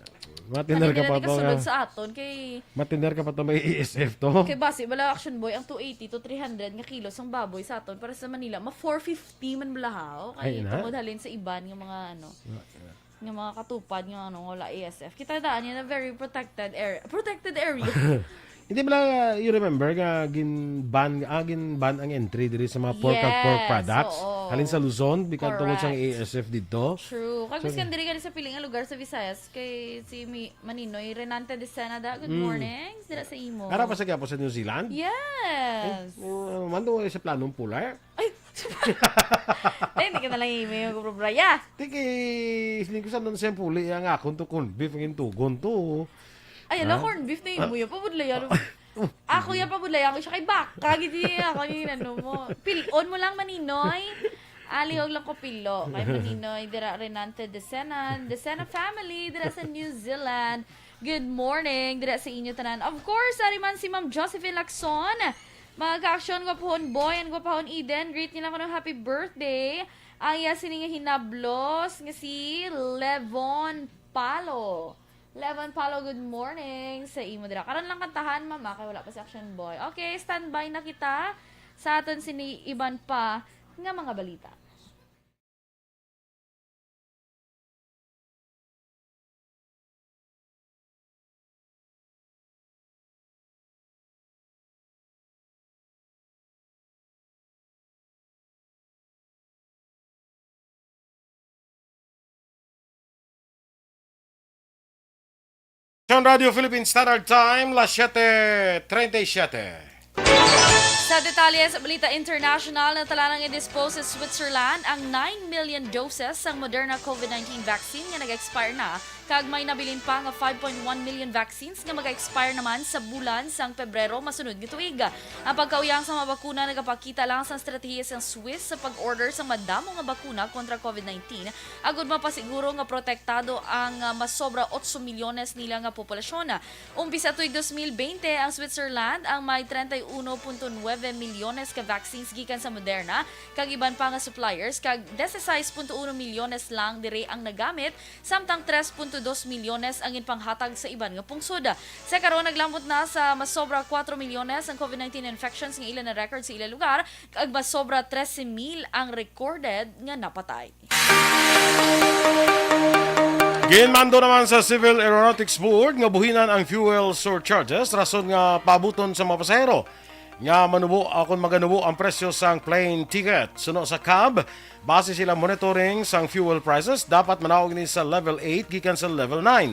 matiner ka pa to nga. Kasulod sa aton kay matiner ka pa to, may A S F to. Kay basi bala, Action Boy, ang two eighty to three hundred nga kilo sang baboy sa aton para sa Manila, ma four fifty man bala, ha? Ay, kay na? Tungod halin sa iban nga mga, ano, nga mga katupad nga, ano, wala A S F. Kita daan niya na very protected area. Protected area. Hindi ba lang, uh, you remember nga gin-ban, ah, gin-ban ang entry diri sa mga pork and pork products? Yes, oo. Halin sa Luzon, bikan tungod sa A S F dito. Correct. True. Kag so, miskan diri gani sa piling nga lugar sa Visayas, kay si Mi-, Maninoy Renante de Senada, good morning. Mm. Dira sa imo. Ara pa sa Quiapo sa New Zealand? Yes. Eh, uh, mando sa planong pular? Ay, Tay, hindi ka na lang imo yung Cobra Bra, ya. Ti kay, siling ko sa nun siyang puli, ang akon to corned beef, ang intugon to. Ay, ala, ha? Corned beef na imo, ya, pabudlay, ano? Ako, ya, pabudlay, ako siya kay baka, gidi, ako yung inano mo. Pilon mo lang, Maninoy. Alihog lang ko pilo. Kay Maninoy, dira, Renante de Sena, de Sena family, dira sa New Zealand. Good morning, dira sa inyo tanan. Of course, ari man si Ma'am Josephine Lacson. Mga ka-aksyon, gwapahon Boy and gwapahon Eden, greet nila ko ng happy birthday. Ang iya sini nga hinablos nga si Levon Palo. Levon Palo, good morning sa imo dira. Karon lang kantahan, mama, kay wala pa si Action Boy. Okay, standby na kita sa aton sini iban pa nga mga balita. Sa Radyo Philippine Standard Time, las siete treinta y siete. Sa detalye sa balita international, natala nang i-dispose sa Switzerland ang nine million doses sang Moderna COVID nineteen vaccine nga nag-expire na, kag may nabilin pa nga five point one million vaccines nga maga-expire naman sa bulan sang Pebrero masunod nga tuig. Ang pagkauyang sa mga bakuna nagapakita lang sa estratehiya sang Swiss sa pag-order sang madamo nga bakuna kontra COVID nineteen, agud mapasiguro nga protektado ang, ah, masobra otso milyones nila nga populasyon. Umpisa tuig dos mil bente, ang Switzerland ang may treinta y uno punto nuebe milyones ka vaccines gikan sa Moderna kag iban pa nga suppliers, kag dieciséis punto uno milyones lang diri ang nagamit, samtang tres punto dos milyones ang ginpanghatag sa iban nga pungsod. Sa karon, naglambot na sa masobra kuwatro milyones ang COVID nineteen infections nga ila na-record sa ila lugar, kag masobra trese mil ang recorded nga napatay. Ginmando naman sa Civil Aeronautics Board nga buhinan ang fuel surcharges rason nga paabuton sa mga pasahero nga manubo, akon maganubo ang presyo sang plane ticket. Suno sa cab, base sila monitoring sang fuel prices, dapat manaog ini sa level eight gikan sa level nine.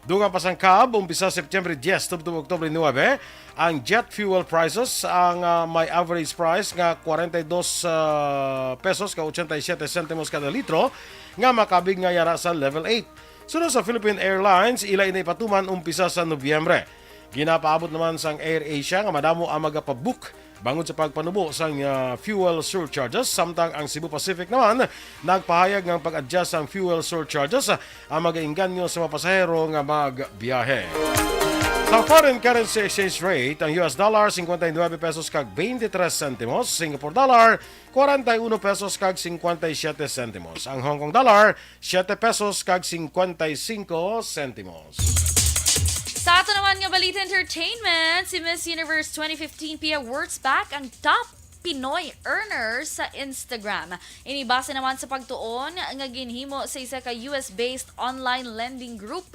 Dugang pa sang cab, umpisa September diyes tubtob Oktubre nuebe, ang jet fuel prices ang, ah, may average price nga kwarenta y dos, ah, pesos ka ochenta y siete sentimos kada litro, nga makabig nga yara sa level eight. Sunod sa Philippine Airlines, ila ini ipatuman umpisa sa Nobyembre. Ginapaabot naman sang AirAsia nga madamo ang magapabook bangod sa pagpanubo sang, ah, fuel surcharges, samtang ang Cebu Pacific naman nagpahayag nga pag-adjust sang fuel surcharges, ah, ang magainganyo sa mga pasahero nga magbiyahe. Sa foreign currency exchange rate, ang U S dollar, cincuenta y nueve pesos kag veintitrés centimos, Singapore dollar, cuarenta y uno pesos kag cincuenta y siete centimos. Ang Hong Kong dollar, siete pesos kag cincuenta y cinco centimos. Sa ato naman nga balita entertainment, si Miss Universe twenty fifteen Pia Wurtzbach ang top Pinoy earner sa Instagram. Ini base naman sa pagtuon nga ginhimo sa isa ka U S-based online lending group.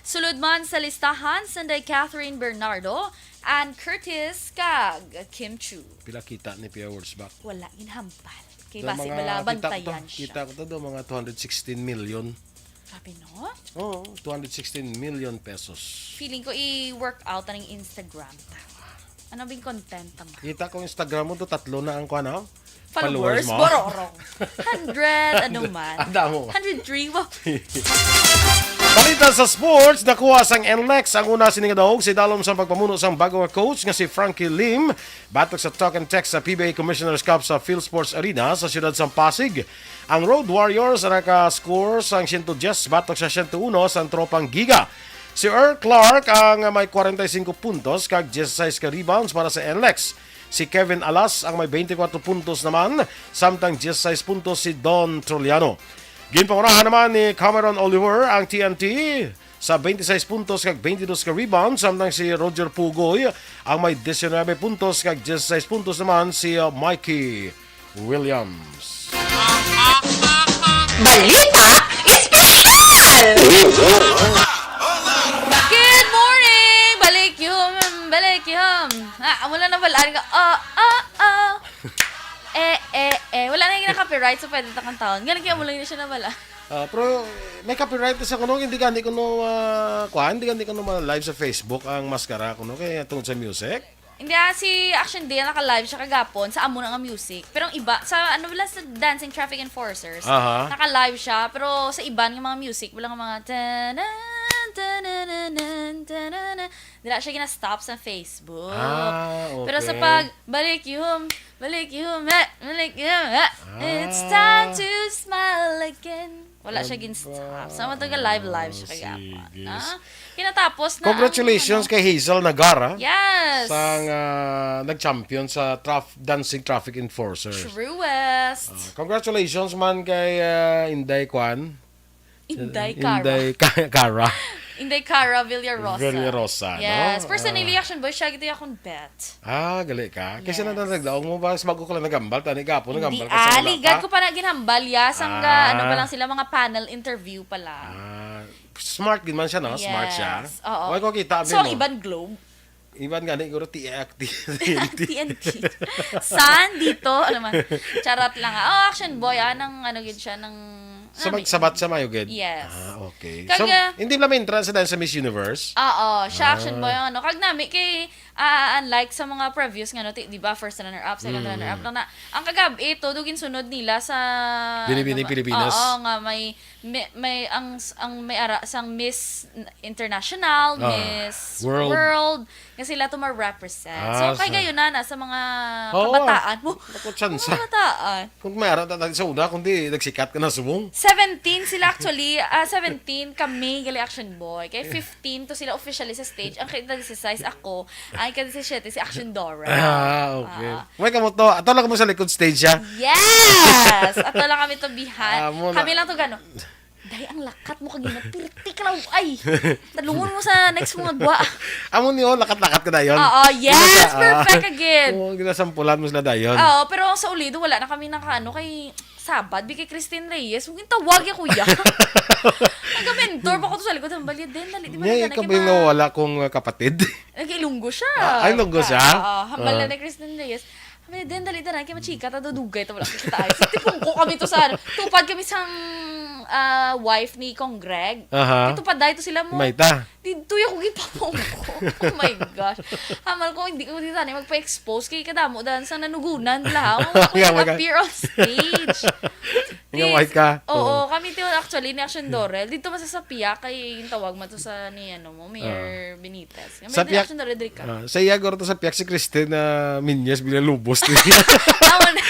Sulod man sa listahan, sanday Catherine Bernardo, Ann Curtis, kag Kim Chiu. Pila kita ni Pia Wurtzbach? Wala ginhambal. Kay basi mga bala kita ko to, bantayan siya. Kita ko to, do, mga two hundred sixteen million. Grabe, no? Oo, two hundred sixteen million pesos. Feeling ko i-work out ang Instagram ta. Ano bing content ta mo? Kita ko Instagram mo to, tatlo na ang kuwan, oh. Followers Followers mo? Bororong. Hundred, ano man. Ang damo. Hundred three, wa- Balita sa sports, nakuha sang N L E X ang una sining daog sa idalom sang pagpamuno sang bag-o nga coach nga si Frankie Lim. Batok sa talk and text sa P B A Commissioner's Cup sa Philsports Arena sa siyudad sang Pasig, ang Road Warriors ang naka-score sang siyento diyes batok sa siyento uno sang Tropang Giga. Si Earl Clark ang may kwarenta y singko puntos kag dieciséis ka rebounds para sa N L E X. Si Kevin Alas ang may twenty-four puntos naman, samtang dieciséis puntos si Don Troliano. Ginpangunahan naman ni Cameron Oliver ang T N T sa twenty-six puntos kag twenty-dos ka rebound, samtang si Roger Pugoy ang may diecinuebe puntos kag dieciséis puntos naman si, uh, Mikey Williams. Balita Espesyal! Good morning! Balik yum, balik yum. Ah, amo lang nabalaan nga, oh, oh, oh. Eh, eh, eh. Wala na yung copyright, so pwede ta kantahon. Ganun kaya amo lang yun siya nabala. Ah, pero may copyright na sa kuno, hindi gani kuno, ah, kuan, hindi gani kuno ma-live sa Facebook ang Maskara kuno kay tungod sa music. Hindi, ah, si Action Day naka-live siya kagapon sa amo na nga music. Pero ang iba, sa ano wala sa Dancing Traffic Enforcers, Aha. naka-live siya, pero sa iban nga mga music, wala nga mga tanan, tanan, tanan, tanan, dila siya gina-stop sa Facebook. Ah, Pero sa okay. pag, balik yum, balik yum, eh, balik yum, eh. It's Ah. time to smile again. Wala siya Aba, gin-stop. Sa mga taga live, live siya kagapon, sige. ah. Kinatapos na ang, Congratulations ano. kay Hazel Nagara. Yes. Sang, ah, nag-champion sa traf-, dancing traffic enforcer. Truest. Ah, congratulations man kay, ah, Inday Kwan. Inday Kara. Inday Ka-, Kara. Inday Kara Villarosa. Villarosa, no? Yes. Personally, Ah. Action Boy, siya gito akong bet. Ah, gali ka? Kasi Yes. na nagdaog mo ba? Sa bago ko lang nagambal, tani gapo, Hindi, nagambal ka sa ah, wala ligad ka? ko pa na ginhambal, ya, sang ga, Ah. ano pa lang sila, mga panel interview pa lang. Ah, smart gid man siya, no? Smart siya. Yes, oo. Wala ko kita, So, abi ang mo. iban globe? Iban gani, siguro T X, T N T. T N T. Saan dito? Ano man? Charot lang, ah. Oh, Action Boy, ah, nang ano gid siya, nang Sa ano, magsabat sa mayo gid? Yes. Ah, okay. Kag, So, ah, hindi lang may entrance dahil sa Miss Universe? Oo, siya Action Ah. Boy, ano. Kag nami kay, ah, unlike sa mga previous nga, no, ti-, di ba, first runner-up, second Mm. runner-up lang na. Ang kagab-i, todo ginsunod nila sa, Binibining ano, Pilipinas. oo, nga may, may, may, ang, ang may ara sang Miss International, Ah. Miss World. World, nga sila to ma-represent. Ah, So, kay sa gayon na, na sa mga Oo, kabataan. ah. Mo, Naku, tsansa. mga kabataan. Kung may ara ta sa una, kundi nagsikat ka na subong. Seventeen sila actually, ah, seventeen kami, gali Action Boy. Kay fifteen to sila officially sa stage. Ang kay dieciséis ako, ang kay diecisiete si Action Dora. Ah, okay. Ah. May kamo to, ato lang mo sa likod stage, ha? Yes! Ato lang kami to behind. Ah, mo na. Kami lang to gano. Day, ang lakat mo kagina, pirti ka lang. Ay! Talungon mo sa next mga gwa. Amo ni, oh, lakat-lakat ka dayon. Oo, yes! Gina-, ah, Perfect again! Oo, ginasampulan mo sila dayon. Oo, pero sa ulido, wala na kami nakaano kay Sabad, bi kay Christine Reyes. Huwag yung tawag ya, kuya. Nag-mentor pa ko to sa likod. Hambal ya, Den, dali, di ba Niya, nagana ikaw kay ba yung ma- nawawala kong, uh, kapatid? Nag-Ilonggo siya. Ah, ay, Ilonggo siya? Ah, hambal Ah. na ni Christine Reyes. Hambal ya, Den, dali, dali, kay machika, ta dudugay, ta wala kita ay. Sa tipong ko kami to sa, tupad kami sang, ah, wife ni Kong Greg. Aha. Kay tupad dahil to sila mo. May ta. Didto ako gipamungko. Oh my gosh. Hamal ko, hindi ko din sana magpa-expose kay kadamo dan sa nanugunan lang. Ako Yeah, yung my God. appear on stage. Yung Yes. white ka? Oo, Oo. kami to, Actually, ni Action Dorel, dito man sa Sapia, kay yung tawag man to sa ni, ano mo, Mayor Benitez. Nga may Sapia, Action Dorel, diri ka. Ah, sa iya, guro to sa piyak si Christine na Minyas, Villalobos. Tama na.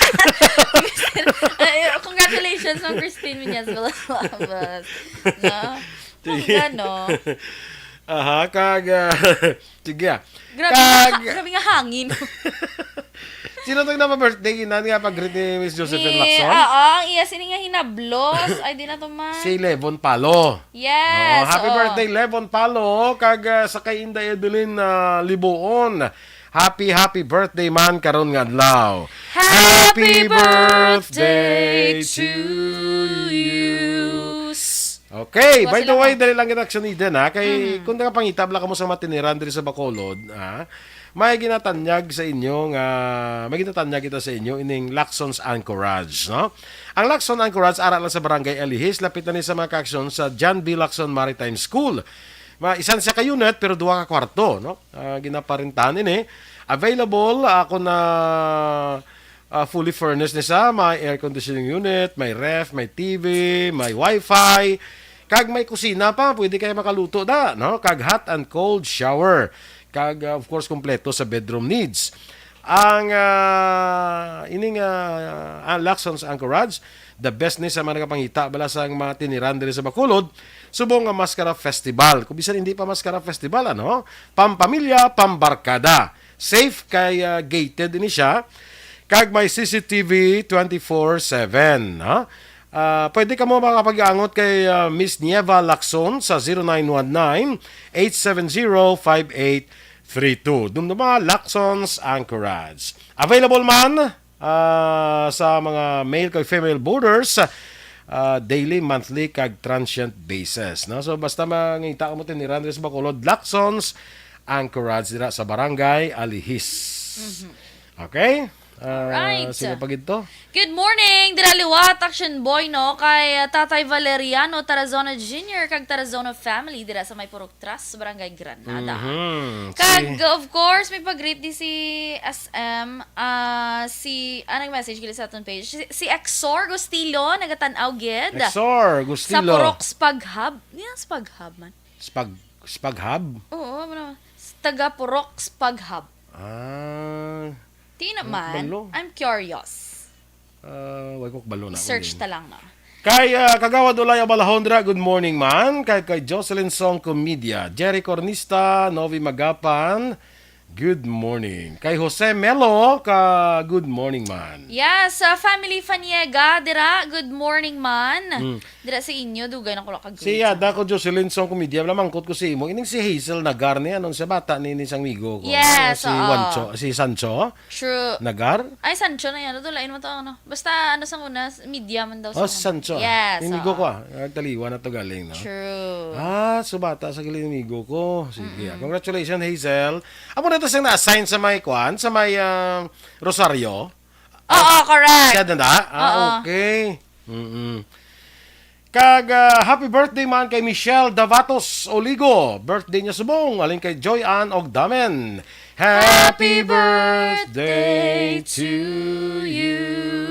Ay, congratulations, Ma'am Christine Minyas Villalobos. No? Sige. Ang gano. Aha, kag, ah, sige, ah. Grabe nga Kag ha-, grabe nga hangin. Sino tong napa-birthday, Inan, nga pag-greet ni Miss Josephine Ni, Lacson? Oo, ang iya sini nga hinablos. Ay, di na to man. Si Levon Palo. Yes, Oo, happy oo. birthday, Levon Palo. Kag, ah, sa kay Inday Edeline, ah, Libuon. Happy, happy birthday man karon nga adlaw. Happy Happy birthday birthday to to you. you. Okay, Kuha by sila the way, ko. dali lang kita, Action Eden, ha? Kay, Mhm. kung nagapangita bala kamo sa mga tiniran diri sa Bacolod, ha? May ginatanyag sa inyo nga, may ginatanyag kita sa inyo ining Lacson's Anchorage, no? Ang Lacson Anchorage, ara lang sa Barangay Alihis, lapit na ni sa mga ka-action sa John B. Lacson Maritime School. Ma-, isan siya ka unit, pero duha ka kwarto, no? Ah, ginaparentahan ini. Available, ah, ako na ah, fully furnished ni sa may air conditioning unit, may ref, may T V, may wifi, kag may kusina pa, pwede kayo makaluto da, no? Kag hot and cold shower. Kag, ah, of course, kompleto sa bedroom needs. Ang, ah, ining, ah, ang Lacson's Anchorage, the best ni sa mga nagapangita bala sang mga tiniran diri sa Bacolod, subong nga Mascara Festival. Kung bisan hindi pa Mascara Festival, ano? Pampamilya, pambarkada. Safe kay, ah, gated ini siya. Kag may C C T V twenty-four seven, ha? Ah, pwede kamo makapag-angot kay, ah, Miss Nieva Lacson sa zero nine one nine, eight seven zero, five eight three two. Dumduma, Lacson's Anchorage. Available man, ah, sa mga male kag female boarders, ah, daily, monthly, kag transient basis, no? So, basta mangita kamo tiniran diri sa Bacolod, Lacson's Anchorage dira sa Barangay Alihis. Mhm. Okay? Ah, Alright. Sige pa gid to. Good morning, dira liwat, Action Boy, no? Kay, ah, Tatay Valeriano Tarazona Junior kag Tarazona family dira sa may Purok Tras, Barangay Granada. Mhm. Kag, Si of course, may pag-greet di si S M, ah, si, ah, nag-message gali sa aton page. Si, si Exor Gustillo, nagatan-aw gid. Exor Gustillo. Sa Purok Spaghab. Yan, Spaghab man. Spag-, Spaghab? Oo, ano, taga Purok Spaghab. Ah. Di na Ano man. kabalo? I'm curious. Ah, wag ko kabalo na I-search ako din. ta lang na. Kay, ah, Kagawad Ulay Abalahondra, good morning, man. Kay, kay Jocelyn Song Comedia, Jerry Cornista, Novi Magapan, good morning. Kay Jose Melo, ka, good morning, man. Yes, uh, family Faniega, dira, good morning, man. Mm. Dira sa inyo, dugay na ko lang kag Si greet sa Yada ko, Jocelyn Song Comedia, lamangkot ko si imo. Ining si Hazel Nagar ni, anong siya bata ni, ni sang migo ko? Yes, Si oo. Juancho, si Sancho? True. Nagar? Ay, Sancho na yan. Ito, lain mo to, ano. Basta, ano, sang una, s-, media man daw Oh, sa si una. Sancho. Yes, Inigo oo. ko, ah. Nagtaliwa na to galing, no? True. Ah, so bata sa galing inigo ko. Sige, ah. Mm-mm. Congratulations, Hazel. Amo na to siyang na-assign sa may kwan, sa may, ah, Rosario? Oo, Ah, correct. siya na na? Ah, Oo. okay. Mm-mm. Kag, ah, happy birthday man kay Michelle Davatos Oligo. Birthday niya subong. Alin kay Joy Ann og Damen. Happy Happy birthday birthday to to you. you.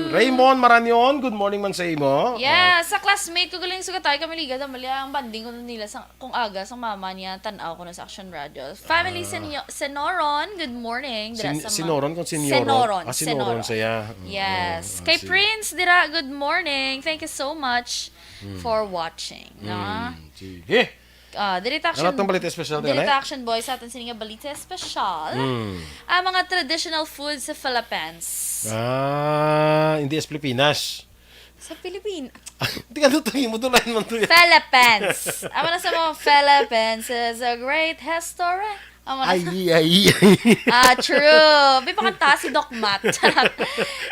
Raymond Maranion, good morning man sa imo. Yes, sa classmate ko galing sugatay kami liga, tambali ang banding ko nila sa kung aga sa mama niya, tanaw ko na sa Action Radio. Family Ah. Senyo-, Senoron, good morning. Dira Sin-, sa ma-, Sinoron kung Senyoron? Senoron, Ah, Senoron Senoron. saya. Mm, Yes. mm, Kay sige. Prince, dira, good morning. Thank you so much Mm. for watching. No? Mm, sige. Ah, diri ta Ano Action, tong balita espesyal, diri Tele? ta Action Boy sa aton sini nga balita espesyal. Mm. Ang mga traditional food sa Philippines. Ah, hindi sa Pilipinas. Sa Pilipin- Di ka tutugi mo, dulayan man to yan. Philippines. Amo na sa mga Philippines is a great history. Amo na Ay, sa ay, ay. Ah, true. May pakanta si Doc Matt.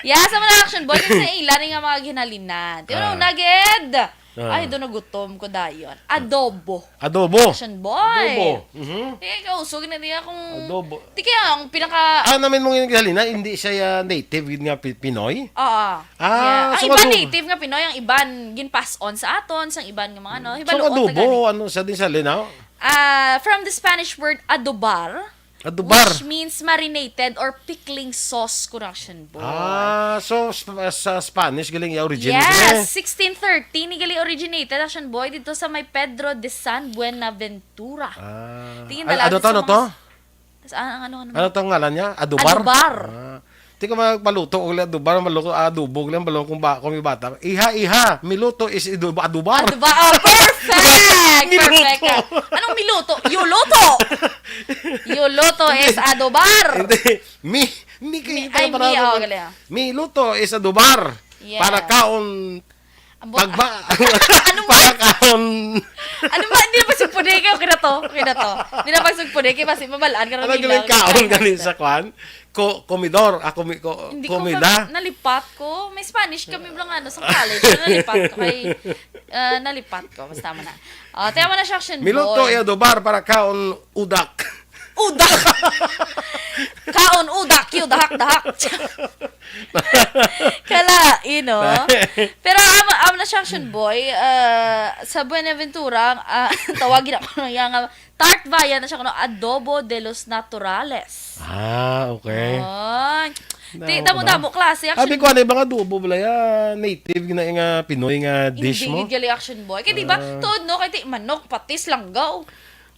Yes, amo na Action Boy. Kasi sa ila ni nga mga ginhalinan. Di ba, Ah. nagid? Ah. Ay, doon nagutom ko dayon. Adobo. Adobo. Action Boy. Adobo. Mhm. Eh, kausog na niya kung Adobo. Di kaya ang pinaka Ah, namin mong ginhalinan, hindi siya, ah, native yun nga Pi-, Pinoy? Oo. Ah, Yeah. Ang so iban adobo. native nga Pinoy, ang iban gin-pass on sa aton, sang iban nga mga ano, So, hibaluon ta adobo, gani. ano, sa din sa linaw? Ah, from the Spanish word adobar, Adobar. Which means marinated or pickling sauce, correction, boy. Ah, so sp- sa Spanish galing iya origin, yes, eh. Sixteen thirty ni gali originated, action, boy, dito sa may Pedro de San Buenaventura. Ah. Tingin Al- talaga ano to, sa ano mga to? s- Sa, ang ano, ano, Ano tong ngalan niya? Adobar? Adobar. Ah. Di ko magpaluto og adobar, maluto, adobo lang, balong kung ba, kung may bata. Iha, iha, miluto is ido-, adobar. Adobar. Oh, perfect! Miluto. Perfect ka. Anong miluto? Yuluto! Yuluto is adobar. Hindi. Mi, mi, Mi, kita ay, para mi, oh, ako. Galing, ah. Miluto is adobar. Yes. Para kaon Ang bu- Pagba. Ano ba? Para kaon. Ano ba? Hindi na pagsugpod eh. Okay na to. Okay na to. Hindi na pagsugpod eh. Kaya basi mabalaan ka ng Ano bilang. Galing kaon gani sa kwan? Ko, komidor. Ako mi, ko, Hindi ko komida. Ka, nalipat ko. May Spanish kami lang ano sa college. Nalipat ko kay, ah, nalipat ko. Basta mo na. Oh, tayo mo na siya, action, Miluto boy. Adobar para kaon udak. Udak. Kaon, udak, yu, dahak, dahak. Kala, you know. Pero amo, amo na siya, action boy, ah, sa Buenaventura, ah, tawagin ako na yan nga, tart viand na siya kuno, adobo de los naturales. Ah, okay. Ay. Ti, damo-damo klase, action. Abi ko, ano, mga adobo bala ya, native na nga Pinoy nga dish mo? Hindi gid gali, action boy. Kaya di ba, tuod, no, kay ti, manok, patis, langgaw.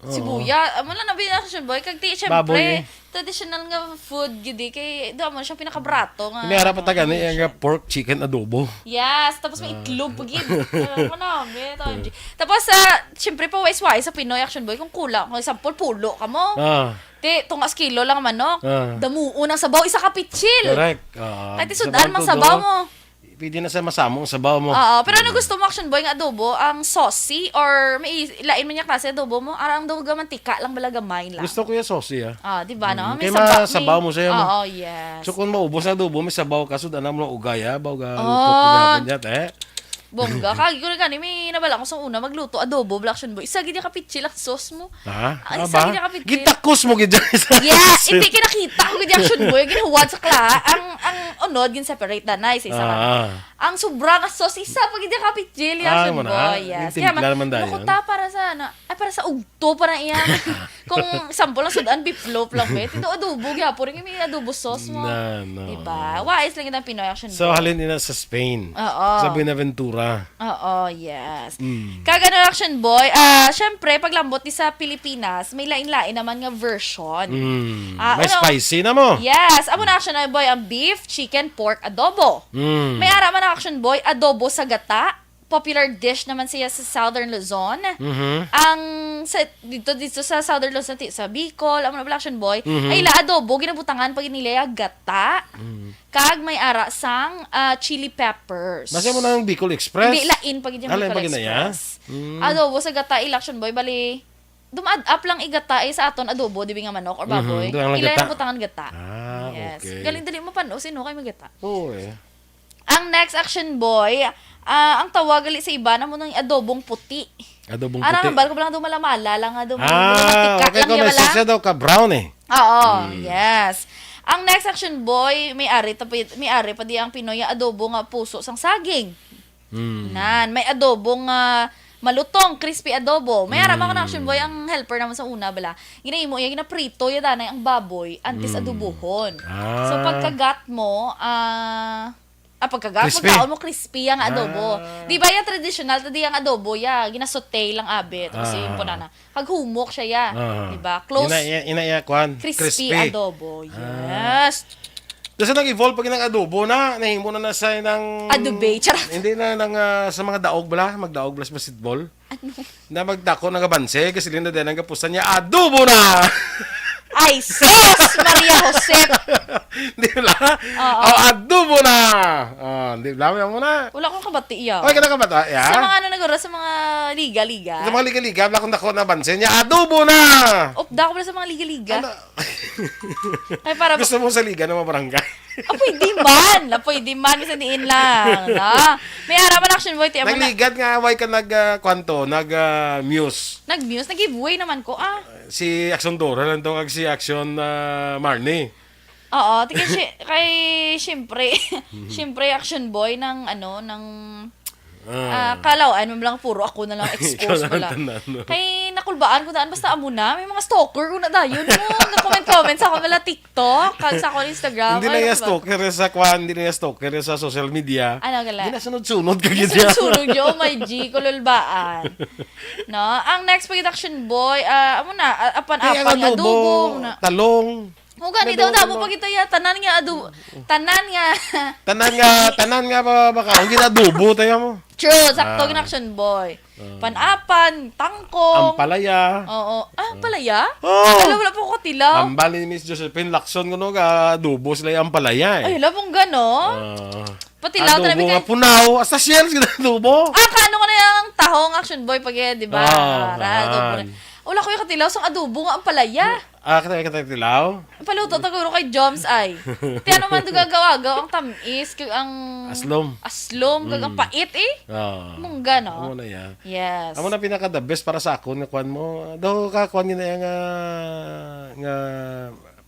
Oo. Sibuyas. Amo lang na binakasyon, boy. Kag ti, syempre, traditional nga food gid eh. Kay, do mo siya pinakabarato nga. May harap pa taga ni, nga pork chicken adobo. Yes, tapos may itlog pa gid. Ano mo na, may tawag gid. Tapos, ah, syempre, pa wais-wais sa Pinoy action, boy. Kung kulang, kung example, pulo ka mo. Ah. Ti, tunga sa kilo lang ang manok. Ah. Damuon ang sabaw, isa ka pitsil. Correct. Ah, Kay ti, sudan mang sabaw mo. Pwede na sa masamong sabaw mo. Oo, pero ano gusto mo, action boy, nga adobo? Ang saucy or may i-, lain man niya klase adobo mo? Ara ang adobo nga mantika lang bala gamay lang. Gusto ko yung saucy, ah. Ah, di ba, no? Mm, may kay saba-, masabaw may mo siya, no? Oo, yes. So, kung maubos ang adobo, may sabaw ka, so, daan mo ugaya, baw ga, Oh. luto ko nga, eh. Bongga. Kagi ko na gani, may nabala ko sa una, magluto, adobo, bala, action boy. Isa gid yung kapitsil ang sauce mo. Ha? Ang isa Aba? Gid yung kapitsil. Gitakos mo gid dyan sa Yeah, sauce. Hindi kinakita ko gid yung action boy. Ginahuwad sa kla. Ang, ang unod, gin-separate na, na, isa, isa ka. Ah. Ang sobra nga sauce, isa pa gid yung kapitsil, yung Ah, action mo na. Boy. Yes. Yung Kaya timpla ma-, naman dahil. Nakuta para sa, ano, ay, para sa ugto, para iya. Kung sample lang, sudan, beef loaf lang, bet. Ito adobo, gihapon. Yung may adobo sauce mo. Na, no. Diba? Wais lang itang Pinoy action So, boy. Halin ina sa Spain. Oo. Sa Buenaventura. Oo, yes. Mm. Kag ano, action boy, ah, syempre, paglambot ni sa Pilipinas, may lain-lain naman nga version. Mm. Ah, May una, spicy na mo. Yes, amo na, action boy, ang beef, chicken, pork, adobo. Mm. May ara man ang, action boy, adobo sa gata. Popular dish naman siya sa Southern Luzon. Mhm. Ang sa, dito, dito sa Southern Luzon, ti-, sa Bicol, amo na pala, action boy, Mhm. ay ila adobo, ginabutangan pag nila gata. Mm. Kag may ara sang, ah, chili peppers. Nasa mo na ang Bicol Express? Hindi, lain pa gid yung Ah, lain Bicol pa gid na, ya? Express. Mm. Adobo sa gata, election boy, bali, dumaad up lang igata eh sa aton adobo, di ba nga manok or Mhm, baboy? Doon lang Ila gata. Yung butangan gata. Ah, Yes. Okay. Galing dali mo panos, sino kayo magata? Oo, eh. Ang next action boy, ah, ang tawag gali sa iba na mo nang adobong puti. Adobong Ara, puti. Bal ko lang dumala-mala lang nga dum-, Ah, matika okay lang ko, niya may wala. Sasya daw ka brown eh. Oo, Mm. Yes. Ang next action boy, may ari ta pa, may ari pa di ang Pinoy nga adobo nga puso sang saging. Mm. Nan, may adobo nga malutong, crispy adobo. May ara man ko na Mm. action boy, ang helper naman sa una bala. Ginahimo iya, ginaprito iya danay ang baboy antes Mm. adobohon. Ah. So pagkagat mo, ah, ah, pagkagat, Crispy. Pagkaon mo, crispy ang adobo. Ah. Di ba yung traditional, tadi ang adobo, ya, ginasaute lang abi. Tapos Ah. Yung punana. Kag humok siya, ya. Ah. Di ba? Close. Ina, ina, ina, ya, kwan. Crispy Crispy. Adobo. Ah. Yes. Kasi nag-evolve pag ng adobo na, nahimo na na sa nang Adobe, charot. Hindi na nang, ah, sa mga daog bala, magdaog bala sa basketball. Ano? Na magdako na nga banse, kasi linda din ang kapusan niya, adobo na! Ay, sus! Maria Josep! Di ba? Oo. Oh, adobo na! Oh, di ba? Mo na. Wala akong kabati iya. Ay, ka nakabata, ya? Sa mga ano naguro, sa mga liga-liga. Sa mga liga-liga, wala akong dako na banse niya, adobo na! Upda ko pala sa mga liga-liga. Ano? Ay, para Gusto mo sa liga ng mga barangay? Ah, pwede man. La, pwede man. Minsan diin lang. No? May ara man action boy. Ti, amo na. Nagligad nga, why ka nag, ah, kwanto, nag, ah, muse? Nag-muse? Nag-giveaway naman ko, ah. Si Action Dora lang to, kag si Action, ah, Marnie. Oo, ti kay si-, kay, siyempre, siyempre, action boy ng, ano, ng Ah, kalaw-an mo lang, puro ako na lang, Ikaw expose na lang lang. Tanan, no? Kay nakulbaan ko daan, basta amo na, may mga stalker ko na dayon mo. Nga comment-comment sa akon, wala TikTok, kag sa akon Instagram. Hindi Ay, na iya naku ba? Stalker sa kwan, hindi na iya stalker sa social media. Ano, gala? Hindi na sunod-sunod ka Hindi gid niya. Sunod-sunod yun, oh my G, kululbaan. No? Ang next pa gid, Action Boy, ah, amo na, ah, apan-apan, Kaya ang nga adobo, adobo, na. Talong. Mo gani May daw, duwa damo ka pa mo. Kita ya, tanan nga adu-, tanan nga. Tanan nga, tanan nga ba, baka, ang ginadubo, tayo mo. True, sakto Ah. Gid, Action Boy. Ah. Pan-apan, tangkong. Ampalaya. Oo. Ah, ampalaya? Oh. Wala, wala po ko katilaw. Ambal ni Miss Josephine Lacson, kuno, ga adobo sila yung ampalaya, eh. Ay, wala pong gano. Ah. Patilaw Adobo talaga nga kay punaw, hasta shells, ginadubo. Ah, kaano ko na yung tahong, Action Boy, pag, eh, di ba? Ah, Ra, adobo na. Yan. Wala ko yung katilaw, sang adobo nga ampalaya. Ah, katay, katay tilaw? Paluto ta guro kay Joms ay. Ti ano man duga gawaga ang tamis, kag ang Aslom. Aslom, kag ang Mm. pait eh. Ah. Mungga, no? Amo na yan. Yes. Amo na pinaka the best para sa akon nga kwan mo. Daw ka kwan nga nga, nga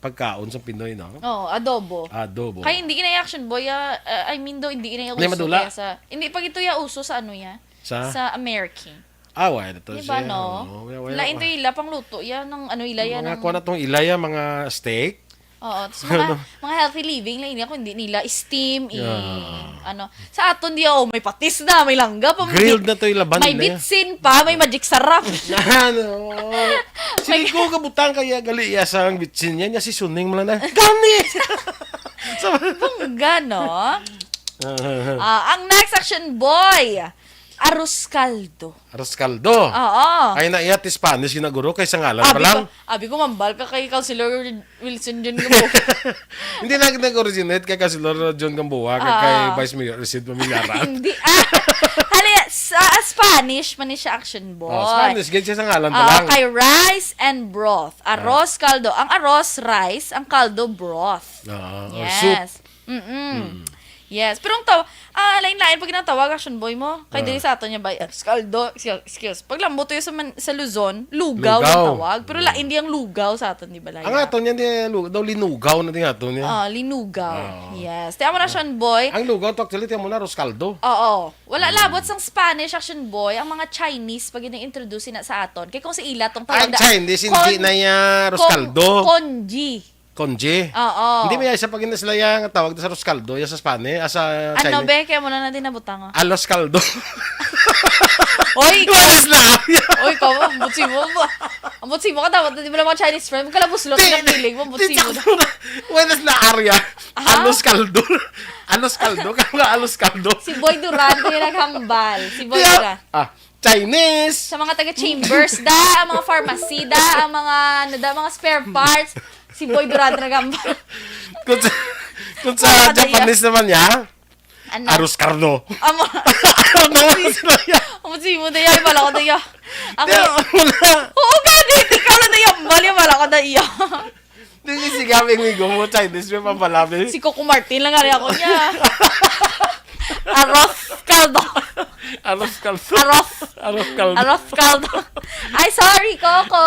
pagkaon sa Pinoy, no? Oo, adobo. Adobo. Kay hindi na Action Boy, ah, ah, I mean, do, hindi na Hindi uso madula? Kaya sa, hindi pa ito ya uso sa ano ya? Sa? Sa American. Ah, wala na to Di ba, siya. No? Oo, wala, wala, Lain to wala. Ila pang luto yan, ng ano ila yan, Mga ng kuha na tong ilaya, mga steak. Oo, tas mga, Ano? Mga healthy living lang niya, kung hindi nila steam, i-, Yeah. ano. Sa aton di, oh, may patis na, may langga pa, may Grilled bit-, na to ilaban may nila. Bitsin pa, may magic sarap. Ano? Sige ko kabutang kaya gali iya sa ang bitsin niya, niya si Suning mo lang na. Gani! Sa Bongga, no? Ah, ang next, Action Boy, arroz caldo. Arroz caldo. Oo. Ay na iya ti Spanish ginaguro kay sa ngalan pa Abi lang. Ko, abi ko mambal ka kay Councilor Wilson John Gamboa. Hindi na nag-originate kay Councilor John Gamboa, kay, Ah. Kay Vice Mayor Sid Mamilaran. Hindi. Ah, hali, sa Spanish man ni siya, Action Boy. Oh, Spanish, gid siya sa ngalan pa Oo, lang. Kay rice and broth. Ah. Arroz, caldo. Ang arroz, rice. Ang caldo, broth. Oo, or Yes. soup. Mm-mm. Mm. Yes. Pero ang taw-, ah, lain-lain pag ginatawag, Action Boy mo. Kay Ah. Diri sa aton niya ba, arroz caldo, excuse, excuse. Pag lambot tayo sa man-, sa Luzon, lugaw ang Lugaw. Tawag. Pero Mm. lain di ang lugaw sa aton, di ba, Laya? Ang aton niya, di, lu-, daw linugaw na di aton niya. Ah, linugaw. Oo. Yes. Ti amo na, Ah. Action Boy. Ang lugaw to, actually, ti amo na, arroz caldo. Oo. Wala Mm. labot sang Spanish, Action Boy, ang mga Chinese pag ini-introduce na sa aton. Kay kung sa ila tong tawag Ang na Chinese, hindi kon-, na ya arroz kon-, caldo. Congee. Congee? Oo. Hindi, may isa pa gina sila yang tawag sa arroz caldo, ya sa Spanish, ah, sa Ano, Chinese. Be? Kaya mo na natin nabutang, ah. Alos caldo. Oy, Wala sila. Oy, ka mo, butsi mo ba? Ang butsi mo ka, dapat di mo lang mga Chinese friend. Magkalabuslot Ti-, ng feeling mo, butsi ti-, mo. Wala sila area. Aha. Alos caldo. Alos caldo. Kaya nga alos caldo. Si Boy Duran, kaya naghambal. Si Boy Kaya, Duran. ah, Chinese. Sa mga taga-chambers da, ang mga pharmacy da, ang mga, ano da, mga spare parts, si Boy Duran nagamba. Kung sa, kung sa Ano ba Japanese naman niya, Ano? Arroz cardo. Amo. Ano naman sila yan? Amo si mo da yan, wala ko da yan. Ako, Di, wala. Oo, gani, ikaw na da yan, bali, wala ko da yan. Di, di, si Gabing Migo mo, Chinese, may pampalabi. Si Coco Martin lang nga rin ako niya. Arroz caldo. Arroz caldo. Arroz. Arroz caldo. Arroz caldo. Ay, sorry, Coco.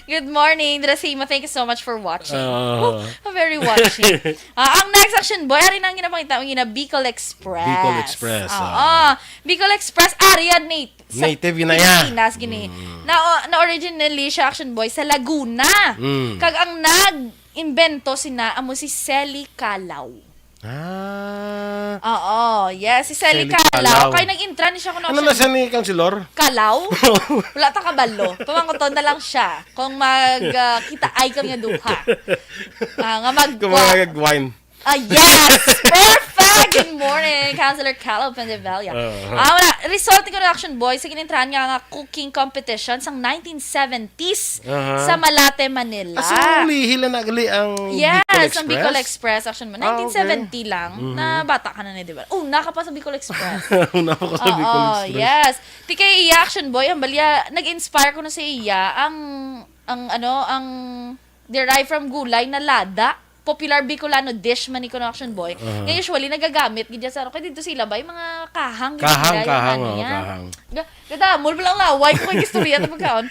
Good morning, Drasima. Thank you so much for watching. Ah. Oh, very watching. Ah, ang next, Action Boy, ari na ang ginapakita mo, gina Bicol Express. Bicol Express, Oo. ah. Bicol Express, ari yan, Nate. Sa Native yun na yan. Pilipinas, gini. Mm. Na, na originally siya, Action Boy, sa Laguna. Mm. Kag ang nag-imbento sina, amo si Selly Calaw. Ah. Oo, yes, si Selly Selly Calaw. Calaw. Kay nag-intra ni siya kuno Ano siya na siya ni Councilor? Calaw? Wala ta kabalo. Pamangkoton na lang siya kung mag, ah, kita ay kami nga duha. Ah, nga mag- Kung mga wine. Ah, yes! Perfect! Good morning, Councilor Calaw Pendevilla. Uh-huh. Ah, wala. Result ni Action Boy sa ginintrahan nga, nga cooking competition sang nineteen seventies Aha. sa Malate, Manila. Ah, so, ulihil na nagali ang Yes, Bicol ang Bicol Express? Express, Action Boy. Ah, okay. Nineteen seventy lang, Mhm. na bata ka na ni, di ba? Una ka pa sa Bicol Express. Una pa ko sa Oo, Bicol Express. yes. Ti kay iya, Action Boy, ang balya, nag-inspire ko na sa iya, ang, ang, ano, ang derived from gulay na lada. Popular Bicolano dish man ni kuno, Action Boy. Aha. Nga usually nagagamit gid sa, kay dito sila ba, yung mga kahang, Kahang, gid sila, yung kahang, ano oo, yan. kahang. Ga-, gadamol mo lang laway ko kay istorya ta pagkaon.